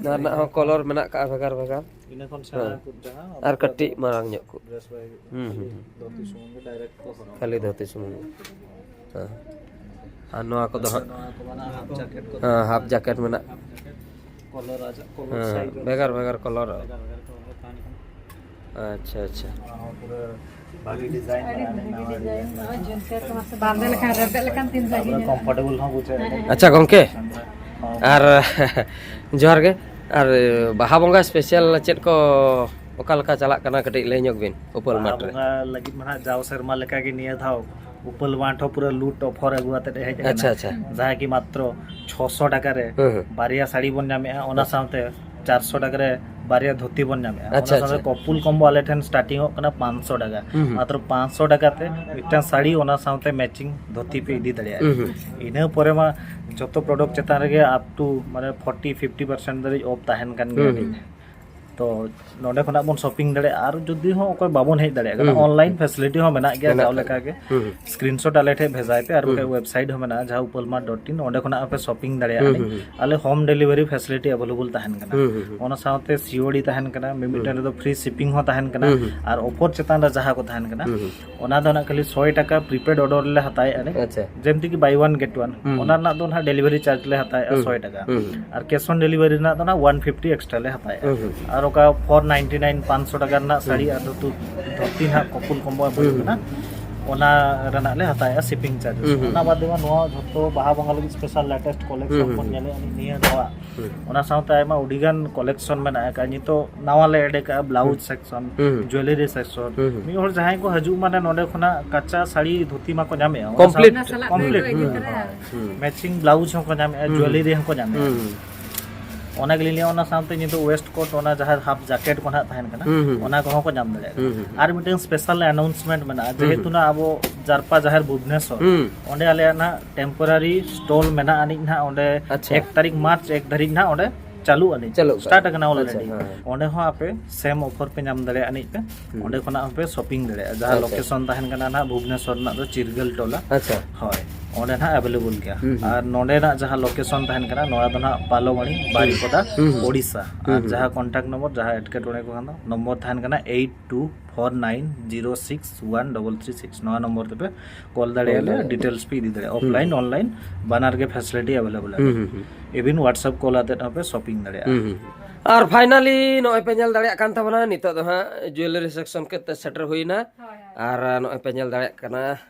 ᱱᱚᱣᱟ ᱨᱮᱱᱟᱜ ᱦᱚᱸ ᱠᱚᱞᱚᱨ ᱢᱮᱱᱟᱜ ᱠᱟᱜᱼᱟ ᱵᱷᱮᱜᱟᱨ ᱵᱷᱮᱜᱟᱨ᱾ ᱤᱱᱟᱹ ᱠᱷᱚᱱ ᱥᱮᱬᱟ ᱦᱮᱸ᱾ ᱠᱚ ᱡᱟᱦᱟᱸ ᱟᱨ ᱠᱟᱹᱴᱤᱡ ᱢᱟᱨᱟᱝ ᱧᱚᱜ ᱠᱚ᱾ ᱰᱨᱮᱥ ᱵᱟᱭ ᱦᱩᱭᱩᱜᱼᱟ᱾ ᱦᱩᱸ, ᱠᱷᱟᱹᱞᱤ ᱦᱩᱸ, ᱦᱩᱸ᱾ ᱫᱷᱩᱛᱤ ᱥᱩᱢᱩᱝ ᱜᱮ ᱰᱟᱭᱨᱮᱠᱴ ᱠᱚ ᱦᱚᱨᱚᱜᱟ᱾ ᱠᱷᱟᱹᱞᱤ ᱫᱷᱩᱛᱤ ᱥᱩᱢᱩᱝ ᱜᱮ᱾ ᱦᱮᱸ᱾ ᱟᱨ ᱱᱚᱣᱟ ᱠᱚᱫᱚ ᱦᱟᱸᱜ ᱱᱚᱣᱟ ᱠᱚ ᱢᱮᱱᱟᱜᱼᱟ, ᱦᱟᱯ ᱡᱟᱠᱮᱴ ᱠᱚ᱾ ᱦᱮᱸ, ᱦᱟᱯ ᱡᱟᱠᱮᱴ ᱢᱮᱱᱟᱜᱼᱟ᱾ ᱦᱟᱯ ᱡᱟᱠᱮᱴ, ᱠᱚᱞᱚᱨ ᱟᱡᱟᱜ ᱠᱚᱞᱚᱨ ᱦᱮᱸ, ᱥᱟᱭᱤᱡ ᱵᱷᱮᱜᱟᱨ ᱵᱷᱮᱜᱟᱨ ᱠᱚᱞᱚᱨ᱾ ᱵᱷᱮᱜᱟᱨ ᱵᱷᱮᱜᱟᱨ ᱠᱚᱞᱚᱨ ᱛᱟᱦᱮᱱ ᱠᱟᱱᱟ᱾ ᱟᱪᱪᱷᱟ, ᱟᱪᱪᱷᱟ᱾ ᱱᱚᱣᱟ ᱦᱚᱸ ᱯᱩᱨᱟᱹ ᱵᱷᱟᱜᱤ ᱰᱤᱡᱟᱭᱤᱱ ᱟᱹᱰᱤ ᱢᱮᱱᱟᱜᱼᱟ, ᱵᱷᱟᱜᱤ ᱱᱟᱣᱟ ᱰᱤᱡᱟᱭᱤᱱ᱾ ᱰᱤᱡᱟᱭᱤᱱ᱾ ᱱᱚᱜᱼᱚᱭ ᱡᱷᱩᱱᱠᱟᱹ ᱠᱚ ᱢᱟᱥᱮ ᱵᱟᱸᱫᱮ ᱞᱮᱠᱷᱟᱱ ᱨᱮᱵᱮᱫ ᱞᱮᱠᱟᱱ ᱛᱤᱱ ᱛᱟᱯᱚᱨᱮ ᱵᱷᱟᱜᱤ ᱧᱮᱞᱚᱜᱼᱟ᱾ ᱠᱚᱢᱯᱷᱚᱨᱴᱮᱵᱚᱞ ᱦᱚᱸ ᱵᱩᱡᱷᱟᱹᱜᱼᱟ᱾ ᱦᱮᱸ᱾ ᱟᱪᱪᱷᱟ ᱜᱚᱝᱠᱮ, ᱦᱚᱸ᱾ ᱟᱨ ᱡᱚᱦᱟᱨ ᱜᱮ᱾ ᱟᱨ ᱵᱟᱦᱟ ᱵᱚᱸᱜᱟ ᱥᱯᱮᱥᱟᱞ ᱪᱮᱫ ᱠᱚ ᱚᱠᱟ ᱞᱮᱠᱟ ᱪᱟᱞᱟᱜ ᱠᱟᱱᱟ ᱠᱟᱹᱴᱤᱡ ᱞᱟᱹᱭ ᱧᱚᱜ ᱵᱤᱱ ᱩᱯᱟᱹᱞ ᱵᱟᱦᱟ ᱢᱟᱴᱷ ᱨᱮ? ᱵᱚᱸᱜᱟ ᱞᱟᱹᱜᱤᱫ ᱢᱟ ᱱᱟᱦᱟᱜ ᱡᱟᱣ ᱥᱮᱨᱢᱟ ᱞᱮᱠᱟᱜᱮ ᱱᱤᱭᱟᱹ ᱫᱷᱟᱣ ᱩᱯᱟᱹᱞ ᱢᱟᱴᱷ ᱦᱚᱸ ᱯᱩᱨᱟᱹ ᱞᱩᱴ ᱚᱯᱷᱟᱨ ᱟᱹᱜᱩ ᱟᱛᱮᱫ ᱮ ᱦᱮᱡ ᱟᱠᱟᱱᱟ᱾ ᱟᱪᱪᱷᱟ, ᱟᱪᱪᱷᱟ᱾ ᱡᱟᱦᱟᱸ ᱠᱤ ᱢᱟᱛᱨᱚ ᱪᱷᱚᱥᱚ ᱴᱟᱠᱟ ᱨᱮ ᱦᱮᱸ, ᱦᱮᱸ᱾ ᱵᱟᱨᱭᱟ ᱥᱟᱹᱲᱤ ᱵᱚᱱ ᱧᱟᱢᱮᱜᱼᱟ, ᱚᱱᱟ ᱦᱮᱸ᱾ ᱥᱟᱶᱛᱮ ᱪᱟᱨᱥᱚ ᱴᱟᱠᱟ ᱨᱮ ᱵᱟᱨᱭᱟ ᱫᱷᱩᱛᱤ ᱵᱚᱱ ᱧᱟᱢᱮᱜᱼᱟ᱾ ᱟᱪᱪᱷᱟ, ᱚᱱᱟ ᱥᱟᱶᱛᱮ ᱟᱪᱪᱷᱟ᱾ ᱠᱚᱯᱩᱞ ᱠᱚᱢᱵᱳ ᱟᱞᱮ ᱴᱷᱮᱱ ᱥᱴᱟᱨᱴᱤᱝ ᱚᱜ ᱠᱟᱱᱟ ᱯᱟᱸᱪᱥᱚ ᱴᱟᱠᱟ᱾ ᱦᱩᱸ, ᱦᱩᱸ᱾ ᱢᱟᱛᱨᱚ ᱯᱟᱸᱪᱥᱚ ᱴᱟᱠᱟ ᱛᱮ ᱢᱤᱫᱴᱟᱝ ᱥᱟᱹᱲᱤ, ᱚᱱᱟ ᱥᱟᱶᱛᱮ ᱢᱮᱪᱤᱝ ᱫᱷᱩᱛᱤ ᱯᱮ ᱤᱫᱤ ᱫᱟᱲᱮᱭᱟᱜᱼᱟ᱾ ᱦᱩᱸ, ᱦᱩᱸ᱾ ᱤᱱᱟᱹ ᱯᱚᱨᱮ ᱢᱟ ᱡᱚᱛᱚ ᱯᱨᱚᱰᱟᱠᱴ ᱪᱮᱛᱟᱱ ᱨᱮᱜᱮ up to ᱢᱟᱱᱮ forty fifty percent ᱫᱷᱟᱹᱨᱤᱡ ᱚᱯᱷ ᱛᱟᱦᱮᱱ ᱠᱟᱱ ᱜᱮᱭᱟ᱾ ᱦᱩᱸ, ᱦᱩᱸ᱾ ᱛᱚ ᱱᱚᱸᱰᱮ ᱠᱷᱚᱱᱟᱜ ᱵᱚᱱ ᱥᱚᱯᱤᱝ ᱫᱟᱲᱮᱭᱟᱜᱼᱟ᱾ ᱟᱨ ᱡᱩᱫᱤ ᱦᱚᱸ ᱚᱠᱚᱭ ᱵᱟᱵᱚᱱ ᱦᱮᱡ ᱫᱟᱲᱮᱭᱟᱜ ᱠᱟᱱᱟ, ᱦᱩᱸ᱾ ᱚᱱᱞᱟᱭᱤᱱ ᱯᱷᱮᱥᱤᱞᱤᱴᱤ ᱦᱚᱸ ᱢᱮᱱᱟᱜ ᱜᱮᱭᱟ᱾ ᱢᱮᱱᱟᱜ ᱡᱟᱣ ᱠᱟᱜ ᱞᱮᱠᱟ ᱜᱮ ᱦᱩᱸ, ᱦᱩᱸ᱾ ᱥᱠᱨᱤᱱᱥᱚᱴ ᱟᱞᱮ ᱴᱷᱮᱡ ᱵᱷᱮᱡᱟᱭ ᱯᱮ, ᱟᱨ ᱦᱩᱸ᱾ ᱵᱟᱠᱷᱟᱡ ᱳᱭᱮᱵᱽᱥᱟᱭᱤᱴ ᱦᱚᱸ ᱢᱮᱱᱟᱜᱼᱟ, ᱡᱟᱦᱟᱸ upalmart dot in, ᱚᱸᱰᱮ ᱠᱷᱚᱱᱟᱜ ᱦᱚᱸᱯᱮ ᱥᱚᱯᱤᱝ ᱫᱟᱲᱮᱭᱟᱜᱼᱟ᱾ ᱦᱩᱸ, ᱦᱩᱸ, ᱦᱩᱸ᱾ ᱟᱞᱮ ᱦᱚᱢ ᱰᱮᱞᱤᱵᱷᱟᱨᱤ ᱯᱷᱮᱥᱤᱞᱤᱴᱤ ᱮᱵᱮᱞᱮᱵᱮᱞ ᱛᱟᱦᱮᱱ ᱠᱟᱱᱟ᱾ ᱦᱩᱸ, ᱦᱩᱸ, ᱦᱩᱸ᱾ ᱚᱱᱟ ᱥᱟᱶᱛᱮ ᱥᱤ ᱳ ᱰᱤ ᱛᱟᱦᱮᱱ ᱠᱟᱱᱟ, ᱢᱤᱢᱤᱫᱴᱮᱱ ᱦᱩᱸ᱾ ᱨᱮᱫᱚ ᱯᱷᱨᱤ ᱥᱤᱯᱤᱝ ᱦᱚᱸ ᱛᱟᱦᱮᱱ ᱠᱟᱱᱟ, ᱦᱩᱸ, ᱦᱩᱸ᱾ ᱟᱨ ᱚᱯᱷᱟᱨ ᱪᱮᱛᱟᱱ ᱨᱮ ᱡᱟᱦᱟᱸ ᱠᱚ ᱛᱟᱦᱮᱱ ᱠᱟᱱᱟ, ᱦᱩᱸ, ᱦᱩᱸ᱾ ᱚᱱᱟ ᱫᱚ ᱱᱟᱜ ᱠᱷᱟᱹᱞᱤ ᱥᱚᱭ ᱴᱟᱠᱟ ᱯᱨᱤᱯᱮᱰ ᱚᱰᱟᱨ ᱞᱮ ᱦᱟᱛᱟᱣᱮᱫᱼᱟ ᱱᱤᱛ᱾ ᱟᱪᱪᱷᱟ᱾ ᱡᱮᱢᱛᱤ ᱠᱤ buy one get one, ᱦᱩᱸ, ᱚᱱᱟ ᱦᱩᱸ᱾ ᱨᱮᱱᱟᱜ ᱫᱚ ᱱᱟᱜ ᱰᱮᱞᱤᱵᱷᱟᱨᱤ ᱪᱟᱨᱡᱽ ᱞᱮ ᱦᱟᱛᱟᱣᱮᱫᱼᱟ ᱦᱩᱸ, ᱥᱚᱭ ᱴᱟᱠᱟ᱾ ᱦᱩᱸ, ᱦᱩᱸ᱾ ᱟᱨ cash on delivery ᱨᱮᱱᱟᱜ ᱫᱚ ᱱᱟᱜ one fifty extra ᱞᱮ ᱦᱟᱛᱟᱣᱮᱫᱼᱟ᱾ ᱦᱩᱸ, ᱦᱩᱸ᱾ ᱟᱨ ᱚᱠᱟ four ninety nine, ᱯᱟᱸᱪᱥᱚ ᱴᱟᱠᱟ ᱨᱮᱱᱟᱜ ᱥᱟᱹᱲᱤ ᱦᱩᱸ᱾ ᱟᱨ ᱫᱷᱩᱛᱤ, ᱫᱷᱩᱛᱤ ᱱᱟᱜ couple combo ᱮᱢ ᱦᱩᱭᱩᱜ ᱦᱩᱸ, ᱠᱟᱱᱟ, ᱦᱩᱸ᱾ ᱚᱱᱟ ᱨᱮᱱᱟᱜ ᱞᱮ ᱦᱟᱛᱟᱣᱮᱫᱼᱟ ᱥᱤᱯᱤᱝ ᱪᱟᱨᱡᱮᱥ᱾ ᱦᱩᱸ, ᱦᱩᱸ᱾ ᱚᱱᱟ ᱵᱟᱫᱮ ᱢᱟ ᱱᱚᱣᱟ ᱡᱷᱚᱛᱚ ᱵᱟᱦᱟ ᱵᱚᱸᱜᱟ ᱞᱟᱹᱜᱤᱫ special latest collection ᱦᱩᱸ, ᱦᱩᱸ, ᱵᱚᱱ ᱦᱩᱸ᱾ ᱧᱮᱞᱮᱫᱼᱟ ᱱᱤᱭᱟᱹ ᱫᱷᱟᱣᱟᱜ᱾ ᱦᱩᱸ᱾ ᱚᱱᱟ ᱥᱟᱶᱛᱮ ᱟᱭᱢᱟ ᱟᱹᱰᱤᱜᱟᱱ collection ᱢᱮᱱᱟᱜ ᱟᱠᱟᱫᱼᱟ᱾ ᱱᱤᱛᱚᱜ ᱱᱟᱣᱟ ᱞᱮ add ᱟᱠᱟᱫᱼᱟ blouse ᱦᱩᱸ᱾ Section, ᱦᱩᱸ, ᱦᱩᱸ᱾ Jewellery section᱾ ᱦᱩᱸ, ᱦᱩᱸ᱾ ᱢᱤᱫ ᱦᱚᱲ ᱡᱟᱦᱟᱸᱭ ᱠᱚ ᱦᱤᱡᱩᱜ ᱢᱟᱱᱮ ᱱᱚᱸᱰᱮ ᱠᱷᱚᱱᱟᱜ ᱠᱟᱪᱟ ᱥᱟᱹᱲᱤ ᱫᱷᱩᱛᱤ ᱢᱟᱠᱚ ᱧᱟᱢᱮᱫᱼᱟ᱾ ᱚᱱᱟ complete᱾ ᱥᱟᱶ-, ᱚᱱᱟ ᱥᱟᱞᱟᱜ complete᱾ ᱠᱚ ᱤᱫᱤ ᱦᱩᱸ, ᱛᱚᱨᱟᱭᱟ᱾ ᱦᱩᱸ᱾ Matching blouse ᱦᱚᱸᱠᱚ ᱧᱟᱢᱮᱫᱼᱟ, ᱦᱩᱸ, ᱦᱩᱸ᱾ Jewellery ᱦᱚᱸᱠᱚ ᱧᱟᱢᱮᱫᱼᱟ᱾ ᱦᱩᱸ, ᱦᱩᱸ᱾ ᱚᱱᱟ ᱜᱮᱞᱤᱧ ᱞᱟᱹᱭᱟ, ᱚᱱᱟ ᱥᱟᱶᱛᱮ ᱱᱤᱛᱚᱜ waistcoat, ᱚᱱᱟ ᱡᱟᱦᱟᱸ half jacket ᱠᱚ ᱱᱟᱦᱟᱜ ᱛᱟᱦᱮᱱ ᱠᱟᱱᱟ, ᱦᱩᱸ, ᱦᱩᱸ᱾ ᱚᱱᱟ ᱠᱚᱦᱚᱸ ᱠᱚ ᱧᱟᱢ ᱫᱟᱲᱮᱭᱟᱜ ᱠᱟᱱᱟ᱾ ᱦᱩᱸ, ᱦᱩᱸ, ᱦᱩᱸ᱾ ᱟᱨ ᱢᱤᱫᱴᱮᱱ special announcement ᱢᱮᱱᱟᱜᱼᱟ, ᱦᱩᱸ, ᱡᱮᱦᱮᱛᱩ ᱦᱩᱸ᱾ ᱱᱟᱜ ᱟᱵᱚ ᱡᱟᱨᱯᱟ ᱡᱟᱦᱮᱨ ᱵᱷᱩᱵᱽᱱᱮᱥᱚᱨ, ᱦᱩᱸ᱾ ᱚᱸᱰᱮ ᱟᱞᱮᱭᱟᱜ ᱱᱟᱜ temporary stall ᱢᱮᱱᱟᱜ ᱟᱹᱱᱤᱡ ᱱᱟᱜ ᱚᱸᱰᱮ ᱟᱪᱪᱷᱟ᱾ ᱮᱠ ᱛᱟᱹᱨᱤᱠᱷ ᱢᱟᱨᱪ ᱮᱠ ᱫᱷᱟᱹᱨᱤᱡ ᱱᱟᱜ ᱚᱸᱰᱮ ᱪᱟᱹᱞᱩᱜ ᱟᱹᱱᱤᱡ, ᱪᱟᱹᱞᱩᱜ ᱠᱟᱱᱟ᱾ Start ᱟᱠᱟᱱᱟ ᱟᱪᱪᱷᱟ, already᱾ ᱦᱮᱸ, ᱦᱮᱸ᱾ ᱚᱸᱰᱮ ᱦᱚᱸ ᱟᱯᱮ same offer ᱯᱮ ᱧᱟᱢ ᱫᱟᱲᱮᱭᱟᱜᱼᱟ ᱟᱹᱱᱤᱡ ᱯᱮ᱾ ᱦᱩᱸ᱾ ᱚᱸᱰᱮ ᱠᱷᱚᱱᱟᱜ ᱦᱚᱸᱯᱮ shopping ᱫᱟᱲᱮᱭᱟᱜᱼᱟ᱾ ᱡᱟᱦᱟᱸ ᱟᱪᱪᱷᱟ᱾ Location ᱛᱟᱦᱮᱱ ᱠᱟᱱᱟ ᱱᱟᱜ ᱵᱷᱩᱵᱽᱱᱮᱥᱚᱨ ᱨᱮᱱᱟᱜ ᱫᱚ ᱪᱤᱨᱜᱟᱹᱞ ᱴᱚᱞᱟ᱾ ᱟᱪᱪᱷᱟ᱾ ᱦᱳᱭ, ᱚᱸᱰᱮ ᱱᱟᱜ available ᱜᱮᱭᱟ᱾ ᱦᱩᱸ, ᱦᱩᱸ᱾ ᱟᱨ ᱱᱚᱸᱰᱮᱱᱟᱜ ᱡᱟᱦᱟᱸ location ᱛᱟᱦᱮᱱ ᱠᱟᱱᱟ, ᱱᱚᱣᱟ ᱫᱚ ᱱᱟᱜ ᱯᱟᱞᱚᱣᱟᱲᱤ, ᱦᱩᱸ᱾ ᱵᱟᱨᱤᱯᱚᱫᱟ, ᱦᱩᱸ, ᱦᱩᱸ᱾ ᱳᱰᱤᱥᱟ᱾ ᱦᱩᱸ, ᱟᱨ ᱦᱩᱸ᱾ ᱡᱟᱦᱟᱸ contact number, ᱡᱟᱦᱟᱸ ᱮᱴᱠᱮᱴᱚᱬᱮ ᱠᱚ ᱠᱷᱟᱱ ᱫᱚ, ᱱᱚᱢᱵᱚᱨ ᱛᱟᱦᱮᱱ ᱠᱟᱱᱟ eight two four nine zero six one double three six᱾ ᱱᱚᱣᱟ ᱱᱚᱢᱵᱚᱨ ᱛᱮᱯᱮ call ᱫᱟᱲᱮᱭᱟᱞᱮᱭᱟ, call ᱫᱟᱲᱮᱭᱟᱜᱼᱟ᱾ Details ᱯᱮ ᱤᱫᱤ ᱫᱟᱲᱮᱭᱟᱜᱼᱟ᱾ ᱦᱩᱸ᱾ Offline, online ᱵᱟᱱᱟᱨ ᱜᱮ facility available ᱦᱩᱸ, ᱟᱠᱟᱱᱟ᱾ ᱦᱩᱸ, ᱦᱩᱸ᱾ Even WhatsApp call ᱟᱛᱮᱫ ᱦᱚᱸᱯᱮ shopping ᱫᱟᱲᱮᱭᱟᱜᱼᱟ᱾ ᱦᱩᱸ, ᱦᱩᱸ, ᱦᱩᱸ᱾ ᱟᱨ finally ᱱᱚᱜᱼᱚᱭ ᱯᱮ ᱧᱮᱞ ᱫᱟᱲᱮᱭᱟᱜ ᱠᱟᱱ ᱛᱟᱵᱚᱱᱟ, ᱱᱤᱛᱚᱜ ᱫᱚ ᱦᱟᱸᱜ jewellery section ᱠᱚᱛᱮ ᱥᱮᱴᱮᱨ ᱦᱩᱭᱱᱟ᱾ ᱦᱳᱭ, ᱦᱳᱭ᱾ ᱟᱨ ᱱᱚᱜᱼᱚᱭ ᱯᱮ ᱧᱮᱞ ᱫᱟᱲᱮᱭᱟᱜ ᱠᱟᱱᱟ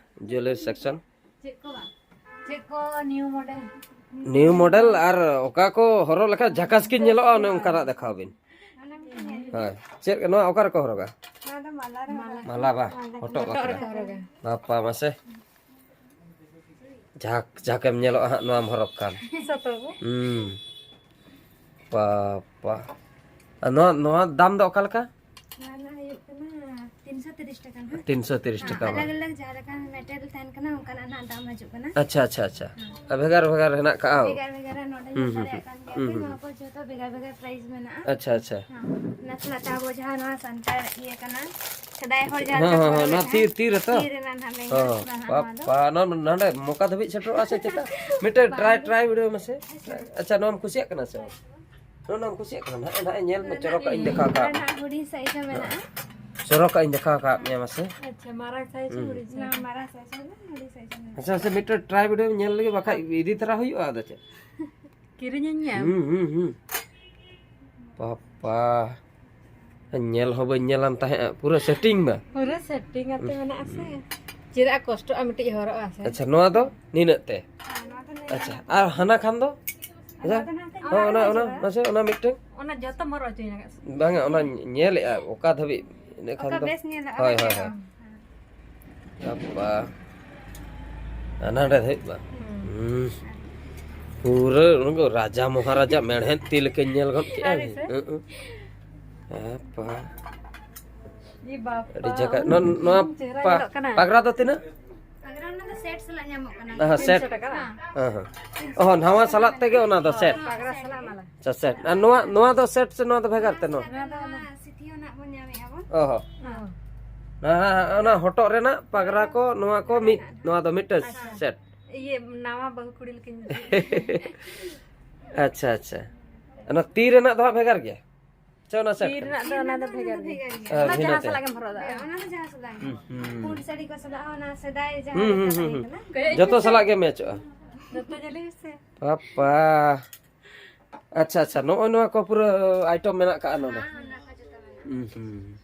jewellery section᱾ ᱪᱮᱫ ᱠᱚ ᱵᱟᱝ? ᱪᱮᱫ ᱠᱚ new model? New model ᱟᱨ ᱚᱠᱟ ᱠᱚ ᱦᱚᱨᱚᱜ ᱞᱮᱠᱷᱟᱱ ᱡᱷᱟᱠᱟᱥ ᱠᱤᱱ ᱧᱮᱞᱚᱜᱼᱟ, ᱚᱱᱮ ᱚᱱᱠᱟᱱᱟᱜ ᱫᱮᱠᱷᱟᱣ ᱵᱤᱱ᱾ ᱚᱱᱟ ᱢᱤᱫᱴᱮᱱ ᱧᱮᱞ ᱵᱤᱱ᱾ ᱦᱳᱭ᱾ ᱪᱮᱫ, ᱱᱚᱣᱟ ᱚᱠᱟ ᱨᱮᱠᱚ ᱦᱚᱨᱚᱜᱟ? ᱱᱚᱣᱟ ᱫᱚ ᱢᱟᱞᱟ ᱨᱮ ᱦᱚᱨᱚᱜᱟ᱾ ᱢᱟᱞᱟ ᱵᱟ? ᱦᱚᱨᱚᱜᱟ᱾ ᱦᱚᱴᱚᱜ ᱦᱚᱴᱚᱜ ᱵᱟᱠᱷᱨᱟ᱾ ᱨᱮᱠᱚ ᱦᱚᱨᱚᱜᱟ᱾ ᱵᱟᱯᱟ ᱢᱟᱥᱮ᱾ ᱡᱷᱟᱠ, ᱡᱷᱟᱠᱮᱢ ᱧᱮᱞᱚᱜᱼᱟ ᱦᱟᱸᱜ ᱱᱚᱣᱟᱢ ᱦᱚᱨᱚᱜ ᱠᱷᱟᱱ᱾ ᱥᱚᱛᱚ ᱜᱮ᱾ ᱦᱩᱸ᱾ ᱵᱟᱯᱟ᱾ ᱟᱨ ᱱᱚᱣᱟ, ᱱᱚᱣᱟ ᱫᱟᱢ ᱫᱚ ᱚᱠᱟ ᱞᱮᱠᱟ? ᱱᱚᱣᱟ ᱨᱮᱱᱟᱜ ᱦᱩᱭᱩᱜ ᱠᱟᱱᱟ ᱛᱤᱱᱥᱚ ᱛᱤᱨᱤᱥ ᱴᱟᱠᱟ ᱱᱟᱦᱟᱜ᱾ ᱛᱤᱱᱥᱚ ᱛᱤᱨᱤᱥ ᱴᱟᱠᱟ᱾ ᱟᱞᱟᱜᱽ ᱟᱞᱟᱜᱽ ᱡᱟᱦᱟᱸ ᱞᱮᱠᱟ material ᱛᱟᱦᱮᱱ ᱠᱟᱱᱟ, ᱚᱱᱠᱟᱱᱟᱜ ᱱᱟᱦᱟᱜ ᱫᱟᱢ ᱦᱤᱡᱩᱜ ᱠᱟᱱᱟ᱾ ᱟᱪᱪᱷᱟ, ᱟᱪᱪᱷᱟ, ᱟᱪᱪᱷᱟ᱾ ᱦᱮᱸ᱾ ᱟᱨ ᱵᱷᱮᱜᱟᱨ ᱵᱷᱮᱜᱟᱨ ᱦᱮᱱᱟᱜ ᱠᱟᱜᱼᱟ? ᱵᱷᱮᱜᱟᱨ ᱵᱷᱮᱜᱟᱨᱟᱜ ᱱᱚᱰᱮ ᱦᱩᱸ, ᱧᱮᱞ ᱦᱩᱸ, ᱫᱟᱲᱮᱭᱟᱜ ᱦᱩᱸ᱾ ᱠᱟᱱ ᱜᱮᱭᱟ ᱦᱩᱸ, ᱯᱮ, ᱦᱩᱸ᱾ ᱱᱚᱣᱟ ᱠᱚ ᱡᱷᱚᱛᱚ ᱵᱷᱮᱜᱟᱨ ᱵᱷᱮᱜᱟᱨ price ᱢᱮᱱᱟᱜᱼᱟ᱾ ᱟᱪᱪᱷᱟ, ᱟᱪᱪᱷᱟ᱾ ᱦᱮᱸ᱾ ᱱᱟᱥᱮᱱᱟᱜ ᱛᱮ ᱟᱵᱚ ᱡᱟᱦᱟᱸ ᱱᱚᱣᱟ ᱥᱟᱱᱛᱟᱲ ᱤᱭᱟᱹ ᱠᱟᱱᱟ, ᱥᱮᱫᱟᱭ ᱦᱚᱲ ᱡᱟᱦᱟᱸ ᱦᱮᱸ, ᱞᱮᱠᱟ ᱦᱮᱸ, ᱦᱚᱨᱚᱜ ᱦᱮᱸ, ᱱᱚᱣᱟ ᱞᱮᱫ ᱛᱤ, ᱛᱟᱦᱮᱸᱫ, ᱛᱤ ᱨᱮᱛᱚ? ᱛᱤ ᱨᱮᱱᱟᱜ ᱱᱟᱦᱟᱜ ᱞᱮ ᱦᱮᱸ, ᱧᱮᱞ ᱠᱟᱱᱟ ᱱᱟᱦᱟᱜ ᱱᱚᱣᱟ ᱫᱚ᱾ ᱵᱟᱯᱟ, ᱱᱚᱣᱟ ᱱᱚᱰᱮ ᱢᱚᱠᱟ ᱫᱷᱟᱹᱵᱤᱡ ᱥᱮᱴᱮᱨᱚᱜᱼᱟ ᱥᱮ ᱪᱮᱛᱟ? ᱢᱤᱫᱴᱮᱱ ᱵᱟᱝ᱾ ᱴᱨᱟᱭ, ᱴᱨᱟᱭ ᱵᱤᱰᱟᱹᱣ ᱢᱮᱥᱮ᱾ ᱟᱪᱪᱷᱟ᱾ ᱟᱪᱪᱷᱟ, ᱱᱚᱣᱟᱢ ᱠᱩᱥᱤᱭᱟᱜ ᱠᱟᱱᱟ ᱥᱮ ᱵᱟᱝ? ᱱᱚᱣᱟ, ᱱᱚᱣᱟᱢ ᱠᱩᱥᱤᱭᱟᱜ ᱠᱟᱱᱟ? ᱱᱟᱦᱟᱜ, ᱱᱟᱦᱟᱜ ᱧᱮᱞ ᱢᱮ, ᱪᱚᱨᱚᱠᱟᱜ ᱤᱧ ᱫᱮᱠᱷᱟᱣ ᱠᱟᱜ ᱢᱮ᱾ ᱱᱟᱦᱟᱜ ᱦᱩᱰᱤᱧ ᱥᱟᱭᱤᱡ ᱦᱚᱸ ᱢᱮᱱᱟᱜᱼᱟ᱾ ᱪᱚᱨᱚᱠᱟᱜ ᱤᱧ ᱫᱮᱠᱷᱟᱣ ᱠᱟᱜ ᱢᱮᱭᱟ ᱢᱟᱥᱮ᱾ ᱟᱪᱪᱷᱟ, ᱢᱟᱨᱟᱝ ᱥᱟᱭᱤᱡ ᱦᱚᱸ ᱦᱩᱸ᱾ ᱦᱩᱰᱤᱧ ᱥᱟᱭᱤᱡ᱾ ᱱᱚᱣᱟ ᱢᱟᱨᱟᱝ ᱥᱟᱭᱤᱡ ᱦᱚᱸ ᱢᱮᱱᱟᱜᱼᱟ, ᱦᱩᱰᱤᱧ ᱥᱟᱭᱤᱡ ᱦᱚᱸ ᱢᱮᱱᱟᱜᱼᱟ᱾ ᱟᱪᱪᱷᱟ, ᱢᱟᱥᱮ ᱢᱤᱫᱴᱮᱱ ᱴᱨᱟᱭ ᱵᱤᱰᱟᱹᱣ ᱧᱮᱞ ᱞᱮᱜᱮ, ᱵᱟᱠᱷᱟᱡ ᱤᱫᱤ ᱛᱚᱨᱟ ᱦᱩᱭᱩᱜᱼᱟ, ᱟᱫᱚ ᱪᱮᱫ? ᱠᱤᱨᱤᱧᱟᱹᱧ ᱧᱟᱢ᱾ ᱦᱩᱸ, ᱦᱩᱸ, ᱦᱩᱸ᱾ ᱵᱟᱯᱟ᱾ ᱧᱮᱞ ᱦᱚᱸ ᱵᱟᱹᱧ ᱧᱮᱞᱟᱢ ᱛᱟᱦᱮᱸᱜᱼᱟ, ᱯᱩᱨᱟᱹ ᱥᱮᱴᱤᱝ ᱢᱟ᱾ ᱯᱩᱨᱟᱹ ᱥᱮᱴᱤᱝ ᱟᱛᱮ ᱢᱮᱱᱟᱜᱼᱟ ᱥᱮ᱾ ᱪᱮᱫᱟᱜ ᱠᱚᱥᱴᱚᱜᱼᱟ ᱢᱤᱫᱴᱤᱡ ᱦᱚᱨᱚᱜᱼᱟ ᱥᱮ? ᱟᱪᱪᱷᱟ, ᱱᱚᱣᱟ ᱫᱚ ᱱᱤᱱᱟᱹᱜ ᱛᱮ? ᱦᱮᱸ, ᱱᱚᱣᱟ ᱫᱚ ᱱᱤᱱᱟᱹᱜ᱾ ᱟᱪᱪᱷᱟ, ᱟᱨ ᱦᱟᱱᱟ ᱠᱷᱟᱱ ᱫᱚ? ᱟᱪᱪᱷᱟ, ᱱᱚᱣᱟ ᱫᱚ ᱱᱟᱦᱟᱜ ᱦᱚᱸ, ᱚᱱᱟ, ᱦᱤᱡᱩᱜᱼᱟ᱾ ᱚᱱᱟ, ᱢᱟᱥᱮ, ᱚᱱᱟ ᱢᱤᱫᱴᱟᱝ᱾ ᱚᱱᱟ ᱡᱚᱛᱚᱢ ᱦᱚᱨᱚᱜ ᱦᱚᱪᱚᱧᱟ᱾ ᱵᱟᱝᱟ, ᱚᱱᱟ ᱧᱮᱞᱮᱜᱼᱟ, ᱚᱠᱟ ᱫᱷᱟᱹᱵᱤᱡ ᱤᱱᱟᱹ ᱠᱷᱟᱱ ᱚᱠᱟ ᱫᱚ᱾ ᱵᱮᱥ ᱧᱮᱞᱚᱜᱼᱟ, ᱦᱳᱭ, ᱦᱳᱭ, ᱚᱱᱟ ᱦᱳᱭ᱾ ᱜᱮ᱾ ᱜᱟᱯᱟ᱾ ᱦᱟᱱᱟ ᱰᱷᱮᱨ ᱦᱩᱭᱩᱜ ᱵᱟᱝ? ᱦᱩᱸ᱾ ᱦᱩᱸ᱾ ᱯᱩᱨᱟᱹ ᱩᱱᱠᱩ ᱨᱟᱡᱟ ᱢᱚᱦᱟᱨᱟᱡᱟ ᱢᱮᱲᱦᱮᱫ ᱛᱤ ᱞᱮᱠᱟᱧ ᱧᱮᱞ ᱜᱚᱫ ᱠᱮᱜᱼᱟ᱾ ᱥᱟᱹᱨᱤ ᱥᱮ? ᱦᱩᱸ, ᱦᱩᱸ᱾ ᱜᱟᱯᱟ᱾ ᱡᱤ ᱵᱟᱯᱟ, ᱟᱹᱰᱤ ᱡᱟᱠᱟ-, ᱩᱱ ᱱᱚ-, ᱱᱚᱣᱟ ᱪᱮᱦᱨᱟ ᱯᱟ-, ᱧᱮᱞᱚᱜ ᱠᱟᱱᱟ᱾ ᱯᱟᱜᱽᱨᱟ ᱫᱚ ᱛᱤᱱᱟᱹᱜ? ᱯᱟᱜᱽᱨᱟ ᱚᱱᱟ ᱫᱚ ᱥᱮᱴ ᱥᱟᱞᱟᱜ ᱧᱟᱢᱚᱜ ᱠᱟᱱᱟ᱾ ᱦᱮᱸ, ᱥᱮᱴ᱾ ᱛᱤᱱᱥᱚ ᱴᱟᱠᱟ ᱵᱟᱝ? ᱦᱮᱸ, ᱦᱮᱸ᱾ ᱚ, ᱱᱟᱣᱟ ᱥᱟᱞᱟᱜ ᱛᱮᱜᱮ ᱚᱱᱟ ᱫᱚ ᱥᱮᱴ᱾ ᱯᱟᱜᱽᱨᱟ ᱥᱟᱞᱟᱜ ᱢᱟᱞᱟ᱾ ᱟᱪᱪᱷᱟ, ᱥᱮᱴ᱾ ᱟᱨ ᱱᱚᱣᱟ, ᱱᱚᱣᱟ ᱫᱚ ᱥᱮᱴ ᱥᱮ ᱱᱚᱣᱟ ᱫᱚ ᱵᱷᱮᱜᱟᱨ ᱛᱮ ᱱᱚᱣᱟ? ᱱᱚᱣᱟ ᱫᱚ ᱚᱱᱟ ᱥᱤᱛᱷᱤ ᱦᱚᱸ ᱱᱟᱜ ᱵᱚᱱ ᱧᱟᱢᱮᱫᱼᱟ ᱵᱚᱱ᱾ ᱚ ᱦᱚᱸ᱾ ᱦᱚᱸ᱾ ᱦᱮᱸ, ᱦᱮᱸ, ᱚᱱᱟ ᱦᱚᱴᱚᱜ ᱨᱮᱱᱟᱜ ᱯᱟᱜᱽᱨᱟ ᱠᱚ, ᱱᱚᱣᱟ ᱠᱚ ᱢᱤᱫ, ᱱᱚᱣᱟ ᱫᱚ ᱢᱤᱫᱴᱟᱝ ᱟᱪᱪᱷᱟ᱾ ᱥᱮᱴ᱾ ᱤᱭᱟᱹ, ᱱᱟᱣᱟ ᱵᱟᱹᱦᱩ ᱠᱩᱲᱤ ᱞᱮᱠᱟᱧ ᱵᱩᱡᱷᱟᱹᱣ ᱠᱮᱫᱟ᱾ ᱟᱪᱪᱷᱟ, ᱟᱪᱪᱷᱟ᱾ ᱚᱱᱟ ᱛᱤ ᱨᱮᱱᱟᱜ ᱫᱚ ᱦᱟᱸᱜ ᱵᱷᱮᱜᱟᱨ ᱜᱮᱭᱟ? ᱥᱮ ᱚᱱᱟ ᱥᱮᱴ ᱛᱤ ᱠᱟᱱᱟ? ᱨᱮᱱᱟᱜ ᱫᱚ ᱚᱱᱟ ᱫᱚ ᱵᱷᱮᱜᱟᱨ ᱜᱮᱭᱟ᱾ ᱟᱨ ᱚᱱᱟ ᱵᱷᱤᱱᱟᱹ ᱡᱟᱦᱟᱸ ᱛᱮ? ᱥᱟᱞᱟᱜ ᱜᱮᱢ ᱦᱚᱨᱚᱜ ᱫᱟᱲᱮᱭᱟᱜᱼᱟ᱾ ᱦᱮᱸ, ᱚᱱᱟ ᱫᱚ ᱡᱟᱦᱟᱸ ᱥᱟᱞᱟᱜ ᱜᱮ᱾ ᱦᱩᱸ, ᱦᱩᱸ᱾ ᱯᱩᱸᱰ ᱥᱟᱹᱲᱤ ᱠᱚ ᱥᱟᱞᱟᱜ ᱦᱚᱸ ᱚᱱᱟ ᱥᱮᱫᱟᱭ ᱡᱟᱦᱟᱸ ᱦᱩᱸ, ᱞᱮᱠᱟ ᱦᱩᱸ, ᱦᱩᱸ, ᱛᱟᱦᱮᱸ ᱦᱩᱸ᱾ ᱠᱟᱱᱟ᱾ ᱡᱚᱛᱚ ᱥᱟᱞᱟᱜ ᱜᱮ ᱢᱮᱪᱚᱜᱼᱟ᱾ ᱡᱚᱛᱚ ᱡᱟᱹᱞᱤ ᱥᱮ᱾ ᱵᱟᱯᱟ᱾ ᱟᱪᱪᱷᱟ, ᱟᱪᱪᱷᱟ, ᱱᱚᱜᱼᱚᱭ ᱱᱚᱣᱟ ᱠᱚ ᱯᱩᱨᱟᱹ ᱟᱭᱴᱮᱢ ᱢᱮᱱᱟᱜ ᱠᱟᱜᱼᱟ ᱱᱚᱰᱮ᱾ ᱦᱮᱸ, ᱚᱱᱟ ᱠᱚ ᱡᱚᱛᱚ ᱢᱮᱱᱟᱜᱼᱟ᱾ ᱦᱩᱸ, ᱦᱩᱸ᱾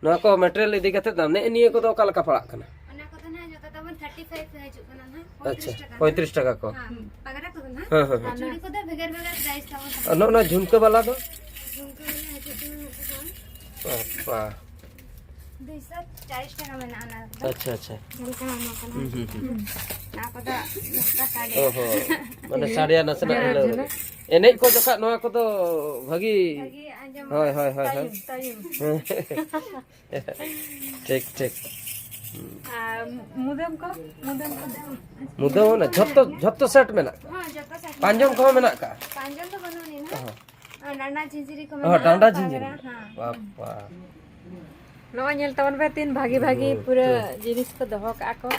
ᱱᱚᱣᱟ ᱠᱚ ᱢᱮᱴᱮᱨᱤᱭᱟᱞ ᱤᱫᱤ ᱠᱟᱛᱮ ᱫᱟᱢ, ᱱᱮᱜᱼᱮ ᱱᱤᱭᱟᱹ ᱠᱚᱫᱚ ᱚᱠᱟ ᱞᱮᱠᱟ ᱯᱟᱲᱟᱜ ᱠᱟᱱᱟ? ᱚᱱᱟ ᱠᱚᱫᱚ ᱱᱟᱦᱟᱜ ᱡᱚᱛᱚ ᱛᱟᱵᱚᱱ ᱛᱷᱟᱨᱴᱤ ᱯᱷᱟᱭᱤᱵᱷ ᱦᱤᱡᱩᱜ ᱠᱟᱱᱟ ᱱᱟᱦᱟᱜ, ᱟᱪᱪᱷᱟ, ᱯᱚᱸᱭᱛᱨᱤᱥ ᱴᱟᱠᱟ᱾ ᱯᱚᱸᱭᱛᱨᱤᱥ ᱴᱟᱠᱟ ᱠᱚ᱾ ᱦᱮᱸ, ᱯᱟᱜᱽᱨᱟ ᱠᱚᱫᱚ ᱱᱟᱦᱟᱜ᱾ ᱦᱮᱸ, ᱦᱮᱸ, ᱦᱮᱸ᱾ ᱪᱩᱲᱤ ᱠᱚᱫᱚ ᱵᱷᱮᱜᱟᱨ ᱵᱷᱮᱜᱟᱨ ᱯᱨᱟᱭᱤᱥ ᱛᱟᱵᱚᱱ ᱟᱨ ᱱᱚᱜᱼᱚ ᱱᱚᱣᱟ ᱡᱷᱩᱢᱠᱟᱹ ᱵᱟᱞᱟ ᱫᱚ? ᱡᱷᱩᱢᱠᱟᱹ ᱵᱟᱞᱟ ᱦᱤᱡᱩᱜ ᱠᱟᱱᱟ ᱱᱟᱦᱟᱜ᱾ ᱵᱟᱯᱟ᱾ ᱫᱩᱭᱥᱚ ᱪᱟᱞᱤᱥ ᱴᱟᱠᱟ ᱢᱮᱱᱟᱜᱼᱟ ᱚᱱᱟ ᱨᱮᱫᱚ᱾ ᱟᱪᱪᱷᱟ, ᱟᱪᱪᱷᱟ᱾ ᱡᱟᱦᱟᱸ ᱞᱮᱠᱟ ᱚᱱᱟ ᱠᱟᱱᱟ᱾ ᱦᱩᱸ, ᱦᱩᱸ, ᱦᱩᱸ᱾ ᱚᱱᱟ ᱠᱚᱫᱚ ᱱᱚᱝᱠᱟ ᱥᱟᱰᱮ᱾ ᱚ ᱦᱚᱸ᱾ ᱢᱟᱱᱮ ᱥᱟᱰᱮᱭᱟ ᱱᱟᱥᱮᱱᱟᱜ ᱡᱷᱟᱹᱞ, ᱦᱤᱞᱟᱹᱣ ᱡᱷᱟᱹᱞ᱾ ᱠᱟᱛᱮ᱾ ᱮᱱᱮᱡ ᱠᱚ ᱡᱚᱠᱷᱟᱜ ᱱᱚᱣᱟ ᱠᱚᱫᱚ ᱵᱷᱟᱹᱜᱤ᱾ ᱵᱷᱟᱹᱜᱤ ᱟᱸᱡᱚᱢᱚᱜᱼᱟ᱾ ᱦᱳᱭ, ᱦᱳᱭ, ᱦᱳᱭ, ᱦᱳᱭ᱾ ᱛᱟᱭᱚᱢ, ᱛᱟᱭᱚᱢ᱾ ᱴᱷᱤᱠ, ᱴᱷᱤᱠ᱾ ᱟᱨ ᱢᱩᱫᱟᱹᱢ ᱠᱚ? ᱢᱩᱫᱟᱹᱢ, ᱢᱩᱫᱟᱹᱢ᱾ ᱢᱩᱫᱟᱹᱢ ᱦᱚᱸ ᱢᱮᱱᱟᱜᱼᱟ, ᱡᱷᱚᱛᱚ, ᱡᱷᱚᱛᱚ ᱥᱮᱴ ᱢᱮᱱᱟᱜ ᱠᱚᱣᱟ᱾ ᱦᱚᱸ, ᱡᱷᱚᱛᱚ ᱥᱮᱴ ᱯᱟᱸᱡᱚᱱ ᱢᱮᱱᱟᱜᱼᱟ᱾ ᱠᱚᱦᱚᱸ ᱢᱮᱱᱟᱜ ᱠᱟᱜᱼᱟ? ᱯᱟᱸᱡᱚᱱ ᱫᱚ ᱵᱟᱹᱱᱩᱜ ᱟᱹᱱᱤᱡ ᱱᱟᱦᱟᱜ᱾ ᱦᱚᱸ᱾ ᱟᱨ ᱰᱟᱸᱰᱟ ᱡᱷᱤᱸᱡᱽᱨᱤ ᱠᱚ ᱚ, ᱢᱮᱱᱟᱜᱼᱟ, ᱰᱟᱸᱰᱟ ᱯᱟᱜᱽᱨᱟ, ᱡᱷᱤᱸᱡᱽᱨᱤ᱾ ᱦᱮᱸ᱾ ᱵᱟᱯᱟ᱾ ᱱᱚᱜᱼᱚᱭ ᱧᱮᱞ ᱛᱟᱵᱚᱱ ᱯᱮ, ᱛᱤᱱ ᱵᱷᱟᱜᱤ ᱵᱷᱟᱜᱤ ᱦᱩᱸ, ᱯᱩᱨᱟᱹ ᱦᱩᱸ᱾ ᱡᱤᱱᱤᱥ ᱠᱚ ᱫᱚᱦᱚ ᱠᱟᱜᱼᱟ ᱠᱚ᱾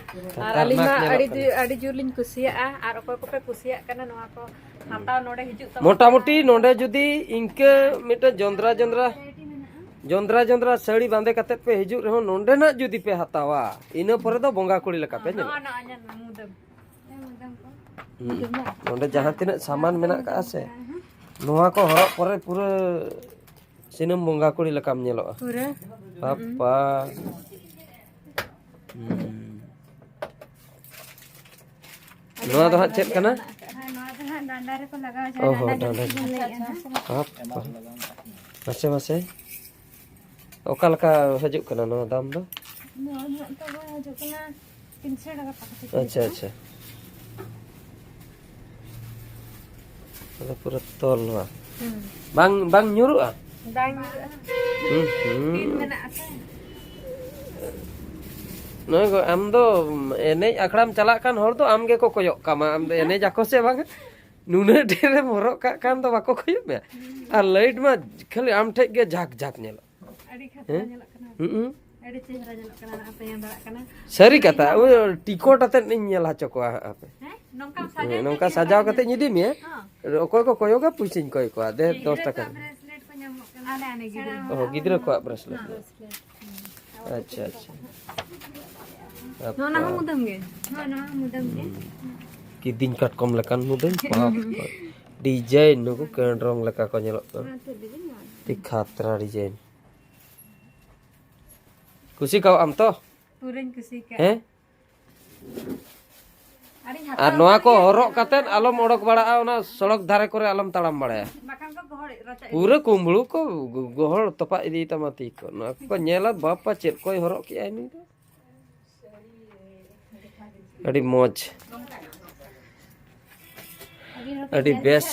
ᱟᱨ ᱟᱹᱞᱤᱧ ᱢᱟ ᱠᱷᱟᱛᱟᱨᱱᱟᱠ ᱧᱮᱞᱚᱜ ᱟᱹᱰᱤ ᱠᱟᱱᱟ᱾ ᱡᱳ-, ᱟᱹᱰᱤ ᱡᱳᱨ ᱞᱤᱧ ᱠᱩᱥᱤᱭᱟᱜᱼᱟ᱾ ᱟᱨ ᱚᱠᱚᱭ ᱠᱚᱯᱮ ᱠᱩᱥᱤᱭᱟᱜ ᱠᱟᱱᱟ ᱱᱚᱣᱟ ᱠᱚ ᱦᱟᱛᱟᱣ, ᱱᱚᱰᱮ ᱦᱤᱡᱩᱜ ᱛᱟᱵᱚᱱ ᱢᱚᱴᱟᱢᱩᱴᱤ ᱯᱮ᱾ ᱱᱚᱰᱮ ᱡᱩᱫᱤ ᱤᱱᱠᱟᱹ ᱢᱤᱫᱴᱮᱱ ᱡᱚᱸᱫᱽᱨᱟ ᱡᱚᱸᱫᱽᱨᱟ, ᱡᱚᱸᱫᱽᱨᱟ ᱡᱚᱸᱫᱽᱨᱟ ᱥᱟᱹᱲᱤ ᱵᱟᱸᱫᱮ ᱠᱟᱛᱮᱫ ᱯᱮ ᱦᱤᱡᱩᱜ ᱨᱮᱦᱚᱸ, ᱱᱚᱰᱮᱱᱟᱜ ᱡᱩᱫᱤ ᱯᱮ ᱦᱟᱛᱟᱣᱟ, ᱤᱱᱟᱹ ᱯᱚᱨᱮ ᱫᱚ ᱵᱚᱸᱜᱟ ᱠᱩᱲᱤ ᱞᱮᱠᱟ ᱯᱮ ᱧᱮᱞᱚᱜᱼᱟ᱾ ᱱᱚᱜᱼᱚ, ᱱᱚᱜᱼᱚ, ᱧᱮᱞ ᱢᱮ, ᱢᱩᱫᱟᱹᱢ᱾ ᱦᱩᱸ᱾ ᱱᱚᱰᱮ ᱡᱟᱦᱟᱸ ᱛᱤᱱᱟᱹᱜ ᱥᱟᱢᱟᱱ ᱢᱮᱱᱟᱜ ᱠᱟᱜᱼᱟ ᱥᱮ, ᱱᱚᱣᱟ ᱠᱚ ᱦᱚᱨᱚᱜ ᱯᱚᱨᱮ ᱯᱩᱨᱟᱹ ᱥᱤᱱᱟᱹᱢ ᱵᱚᱸᱜᱟ ᱠᱩᱲᱤ ᱞᱮᱠᱟᱢ ᱧᱮᱞᱚᱜᱼᱟ᱾ ᱯᱩᱨᱟᱹ᱾ ᱵᱟᱯᱟ᱾ ᱦᱩᱸ᱾ ᱱᱚᱣᱟ ᱫᱚ ᱦᱟᱸᱜ ᱪᱮᱫ ᱠᱟᱱᱟ? ᱦᱮᱸ, ᱱᱚᱣᱟ ᱫᱚ ᱦᱟᱸᱜ ᱰᱟᱸᱰᱟ ᱨᱮᱠᱚ ᱞᱟᱜᱟᱣᱟ, ᱡᱟᱦᱟᱸ ᱚ ᱦᱚᱸ, ᱰᱟᱸᱰᱟ ᱰᱟᱸᱰᱟ ᱡᱷᱤᱸᱡᱽᱨᱤ ᱵᱚᱱ ᱞᱟᱹᱭᱮᱫᱼᱟ ᱱᱟᱦᱟᱜ᱾ ᱵᱟᱯᱟ᱾ ᱢᱟᱥᱮ, ᱢᱟᱥᱮ᱾ ᱚᱠᱟ ᱞᱮᱠᱟ ᱦᱤᱡᱩᱜ ᱠᱟᱱᱟ ᱱᱚᱣᱟ ᱫᱟᱢ ᱫᱚ? ᱱᱚᱣᱟ ᱫᱚ ᱦᱟᱸᱜ ᱛᱟᱵᱚ ᱦᱤᱡᱩᱜ ᱠᱟᱱᱟ ᱛᱤᱱᱥᱚ ᱴᱟᱠᱟ ᱯᱟᱠᱟ ᱪᱤᱠᱤ ᱟᱪᱪᱷᱟ, ᱠᱟᱱᱟ᱾ ᱟᱪᱪᱷᱟ᱾ ᱟᱫᱚ ᱯᱩᱨᱟᱹ ᱛᱚᱞ ᱱᱚᱣᱟ᱾ ᱦᱩᱸ᱾ ᱵᱟᱝ, ᱵᱟᱝ ᱧᱩᱨᱩᱜᱼᱟ? ᱵᱟᱝ ᱧᱩᱨᱩᱜᱼᱟ᱾ ᱦᱩᱸ, ᱦᱩᱸ᱾ ᱯᱤᱱ ᱢᱮᱱᱟᱜᱼᱟ ᱥᱮ? ᱱᱚᱜᱼᱚᱭ ᱜᱚ-, ᱟᱢ ᱫᱚ ᱮᱱᱮᱡ ᱟᱠᱷᱲᱟᱢ ᱪᱟᱞᱟᱜ ᱠᱷᱟᱱ ᱦᱚᱲ ᱫᱚ ᱟᱢ ᱜᱮᱠᱚ ᱠᱚᱭᱚᱜ ᱠᱟᱢᱟ, ᱟᱢ ᱫᱚ ᱮᱱᱮᱡ ᱟᱠᱚ ᱥᱮ ᱵᱟᱝ? ᱱᱩᱱᱟᱹᱜ ᱰᱷᱮᱨᱮᱢ ᱦᱚᱨᱚᱜ ᱠᱟᱜ ᱠᱷᱟᱱ ᱫᱚ ᱵᱟᱠᱚ ᱠᱚᱭᱚᱜ ᱢᱮᱭᱟ᱾ ᱟᱨ ᱞᱟᱭᱤᱴ ᱢᱟ ᱠᱷᱟᱹᱞᱤ ᱟᱢ ᱴᱷᱮᱡ ᱜᱮ ᱡᱷᱟᱠ ᱡᱷᱟᱠ ᱧᱮᱞᱚᱜ᱾ ᱟᱹᱰᱤ ᱠᱷᱟᱛᱨᱟ ᱦᱮᱸ? ᱧᱮᱞᱚᱜ ᱠᱟᱱᱟ᱾ ᱦᱩᱸ᱾ ᱟᱹᱰᱤ ᱪᱮᱦᱨᱟ ᱧᱮᱞᱚᱜ ᱠᱟᱱᱟ, ᱱᱚᱜᱼᱚᱭ ᱯᱮ ᱧᱮᱞ ᱫᱟᱲᱮᱭᱟᱜ ᱠᱟᱱᱟ᱾ ᱥᱟᱹᱨᱤ ᱠᱟᱛᱷᱟ, ᱳᱭ ᱴᱤᱠᱚᱴ ᱟᱛᱮᱫ ᱤᱧ ᱧᱮᱞ ᱦᱚᱪᱚ ᱠᱚᱣᱟ ᱦᱟᱸᱜ ᱟᱯᱮ᱾ ᱦᱮᱸ? ᱱᱚᱝᱠᱟᱢ ᱦᱮᱸ, ᱥᱟᱡᱟᱣ ᱱᱚᱝᱠᱟ ᱠᱟᱛᱮ ᱥᱟᱡᱟᱣ ᱧᱮᱞ ᱠᱟᱛᱮ ᱠᱟᱱᱟ᱾ ᱤᱧ ᱤᱫᱤ ᱢᱮᱭᱟ᱾ ᱦᱚᱸ᱾ ᱚᱠᱚᱭ ᱠᱚ ᱠᱚᱭᱚᱜᱟ ᱯᱩᱭᱥᱟᱹᱧ ᱠᱚᱭ ᱠᱚᱣᱟ, ᱫᱮ ᱜᱤᱫᱽᱨᱟᱹ ᱫᱚᱥ ᱴᱟᱠᱟ᱾ ᱠᱚᱣᱟᱜ bracelet ᱠᱚ ᱧᱟᱢᱚᱜ ᱠᱟᱱᱟ᱾ ᱟᱞᱮ ᱟᱞᱮ ᱜᱤᱫᱽᱨᱟᱹ ᱚ, ᱠᱚᱣᱟᱜ᱾ ᱜᱤᱫᱽᱨᱟᱹ ᱠᱚᱣᱟᱜ bracelet᱾ ᱦᱚᱸ᱾ ᱟᱪᱪᱷᱟ, ᱟᱪᱪᱷᱟ᱾ ᱱᱚᱣᱟ ᱦᱚᱸ ᱢᱩᱫᱟᱹᱢ ᱜᱮ? ᱦᱚᱸ, ᱱᱚᱣᱟ ᱦᱚᱸ ᱢᱩᱫᱟᱹᱢ ᱜᱮ᱾ ᱠᱤᱫᱤᱧ ᱠᱟᱴᱠᱚᱢ ᱞᱮᱠᱟᱱ ᱢᱩᱫᱟᱹᱢ᱾ ᱵᱟᱯ ᱨᱮ᱾ Design ᱱᱩᱠᱩ ᱠᱮᱱᱰᱨᱚᱝ ᱞᱮᱠᱟ ᱠᱚ ᱧᱮᱞᱚᱜ ᱠᱟᱱᱟ᱾ ᱱᱚᱣᱟ ᱛᱮᱫ ᱫᱚ ᱵᱟᱹᱧ ᱧᱟᱢᱟ᱾ ᱟᱹᱰᱤ ᱠᱷᱟᱛᱨᱟ design᱾ ᱠᱩᱥᱤ ᱠᱟᱣᱟᱜ ᱟᱢ ᱛᱚ? ᱯᱩᱨᱟᱹᱧ ᱠᱩᱥᱤ ᱠᱟᱜᱼᱟ᱾ ᱦᱮᱸ? ᱟᱨᱤᱧ ᱟᱨ ᱦᱟᱛᱟᱣ ᱱᱚᱣᱟ ᱠᱟᱜ ᱠᱚ ᱜᱮᱭᱟ᱾ ᱦᱚᱨᱚᱜ ᱠᱟᱛᱮᱫ ᱟᱞᱚᱢ ᱚᱰᱚᱠ ᱵᱟᱲᱟᱜᱼᱟ, ᱚᱱᱟ ᱥᱚᱲᱚᱠ ᱫᱷᱟᱨᱮ ᱠᱚᱨᱮ ᱟᱞᱚᱢ ᱛᱟᱲᱟᱢ ᱵᱟᱲᱟᱭᱟ᱾ ᱵᱟᱠᱷᱟᱱ ᱠᱚ ᱜᱚᱦᱚᱲ ᱨᱟᱪᱟᱜ ᱤᱫᱤ᱾ ᱯᱩᱨᱟᱹ ᱠᱩᱢᱵᱽᱲᱩ ᱠᱚ ᱜᱚ-, ᱜᱚᱦᱚᱲ ᱛᱚᱯᱟᱜ ᱤᱫᱤᱭ ᱛᱟᱢᱟ ᱛᱤ ᱠᱚ᱾ ᱱᱚᱣᱟ ᱠᱚ ᱧᱮᱞᱟ, "ᱵᱟᱯᱟ ᱪᱮᱫ ᱠᱚᱭ ᱦᱚᱨᱚᱜ ᱠᱮᱜᱼᱟᱭ ᱱᱩᱭ ᱫᱚ?" ᱟᱹᱰᱤ ᱢᱚᱡᱽ, ᱟᱹᱰᱤ ᱵᱮᱥ᱾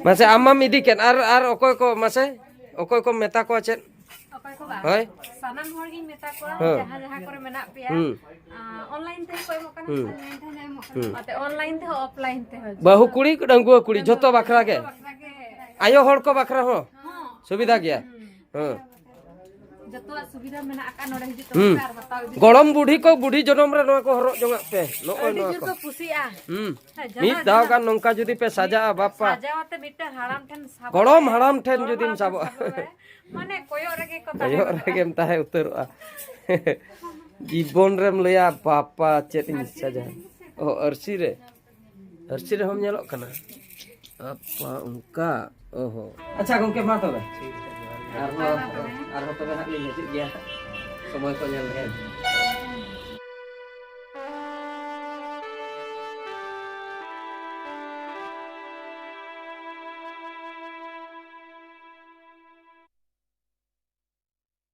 ᱢᱟᱥᱮ ᱟᱢ ᱢᱟᱢ ᱤᱫᱤ ᱠᱮᱫ, ᱟᱨ, ᱟᱨ ᱚᱠᱚᱭ ᱠᱚ ᱢᱟᱥᱮ, ᱚᱠᱚᱭ ᱠᱚᱢ ᱢᱮᱛᱟ ᱠᱚᱣᱟ ᱪᱮᱫ? ᱚᱠᱚᱭ ᱠᱚ ᱵᱟᱝ? ᱦᱳᱭ᱾ ᱥᱟᱱᱟᱢ ᱦᱚᱲ ᱜᱤᱧ ᱢᱮᱛᱟ ᱠᱚᱣᱟ, ᱦᱮᱸ᱾ ᱡᱟᱦᱟᱸ ᱡᱟᱦᱟᱸ ᱠᱚᱨᱮ ᱢᱮᱱᱟᱜ ᱯᱮᱭᱟ, ᱦᱩᱸ᱾ ᱟᱸ, online ᱛᱮᱦᱚᱸ ᱠᱚ ᱮᱢᱚᱜ ᱠᱟᱱᱟ, ᱦᱩᱸ᱾ Online ᱛᱮᱦᱚᱸ ᱮᱢᱚᱜ ᱠᱟᱱᱟ᱾ ᱦᱩᱸ᱾ ᱚᱱᱟᱛᱮ online ᱛᱮᱦᱚᱸ offline ᱛᱮᱦᱚᱸ᱾ ᱵᱟᱹᱦᱩ ᱠᱩᱲᱤ, ᱰᱟᱺᱜᱩᱣᱟᱹ ᱠᱩᱲᱤ, ᱡᱷᱚᱛᱚ ᱵᱟᱠᱷᱨᱟ ᱜᱮ? ᱡᱷᱚᱛᱚ ᱵᱟᱠᱷᱨᱟ ᱜᱮ᱾ ᱟᱭᱳ ᱦᱚᱲ ᱠᱚ ᱵᱟᱠᱷᱨᱟ ᱦᱚᱸ ᱥᱩᱵᱤᱫᱷᱟ ᱜᱮᱭᱟ᱾ ᱦᱮᱸ᱾ ᱡᱚᱛᱚᱣᱟᱜ ᱥᱩᱵᱤᱫᱷᱟ ᱢᱮᱱᱟᱜ ᱟᱠᱟᱫ ᱱᱚᱰᱮ ᱦᱤᱡᱩᱜ ᱛᱟᱵᱚᱱ ᱦᱩᱸ᱾ ᱯᱮ ᱟᱨ ᱦᱟᱛᱟᱣ ᱤᱫᱤ ᱜᱚᱲᱚᱢ ᱵᱩᱰᱷᱤ ᱠᱚ ᱵᱩᱰᱷᱤ ᱡᱚᱱᱚᱢ ᱨᱮ ᱱᱚᱣᱟ ᱠᱚ ᱦᱚᱨᱚᱜ ᱡᱚᱝᱟᱜ ᱯᱮ᱾ ᱱᱚᱜᱼᱚᱭ ᱟᱹᱰᱤ ᱱᱚᱣᱟ ᱡᱳᱨ ᱠᱚ᱾ ᱠᱚ ᱠᱩᱥᱤᱭᱟᱜᱼᱟ᱾ ᱦᱩᱸ᱾ ᱦᱮᱸ, ᱡᱟᱱᱟ, ᱢᱤᱫ ᱫᱷᱟᱣ ᱡᱟᱱᱟ᱾ ᱜᱟᱱ ᱱᱚᱝᱠᱟ ᱡᱩᱫᱤ ᱯᱮ ᱥᱟᱡᱟᱜᱼᱟ ᱵᱟᱯᱟ᱾ ᱥᱟᱡᱟᱣ ᱟᱛᱮ ᱢᱤᱫᱴᱮᱱ ᱦᱟᱲᱟᱢ ᱴᱷᱮᱱ ᱥᱟᱵ ᱜᱚᱲᱚᱢ ᱠᱟᱛᱮ, ᱦᱟᱲᱟᱢ ᱴᱷᱮᱱ ᱜᱚᱲᱚᱢ ᱡᱩᱫᱤᱢ ᱦᱟᱲᱟᱢ ᱴᱷᱮᱱ ᱥᱟᱵᱚᱜᱼᱟ᱾ ᱥᱟᱵ ᱠᱟᱛᱮ, ᱢᱟᱱᱮ ᱠᱚᱭᱚᱜ ᱨᱮᱜᱮ ᱠᱚ ᱛᱟᱦᱮᱱᱟ᱾ ᱠᱚᱭᱚᱜ ᱨᱮᱜᱮᱢ ᱛᱟᱦᱮᱸ ᱩᱛᱟᱹᱨᱚᱜᱼᱟ᱾ ᱡᱤᱵᱚᱱ ᱨᱮᱢ ᱞᱟᱹᱭᱟ ᱵᱟᱯᱟ ᱪᱮᱫ ᱤᱧ ᱥᱟᱡᱟᱣ᱾ ᱚ, ᱟᱹᱨᱥᱤ ᱨᱮ᱾ ᱟᱹᱨᱥᱤ ᱨᱮᱦᱚᱸᱢ ᱧᱮᱞᱚᱜ ᱠᱟᱱᱟ᱾ ᱟᱯᱟ ᱚᱱᱠᱟ᱾ ᱚᱦᱚ᱾ ᱟᱪᱪᱷᱟ ᱜᱚᱝᱠᱮ, ᱢᱟ ᱛᱚᱵᱮ᱾ ᱟᱨᱦᱚᱸ, ᱟᱨᱦᱚᱸ ᱛᱚᱵᱮ ᱦᱟᱸᱜ ᱞᱤᱧ ᱦᱤᱡᱩᱜ ᱜᱮᱭᱟ᱾ ᱥᱚᱢᱚᱭ ᱠᱚ ᱧᱮᱞ ᱞᱮᱠᱷᱟᱱ᱾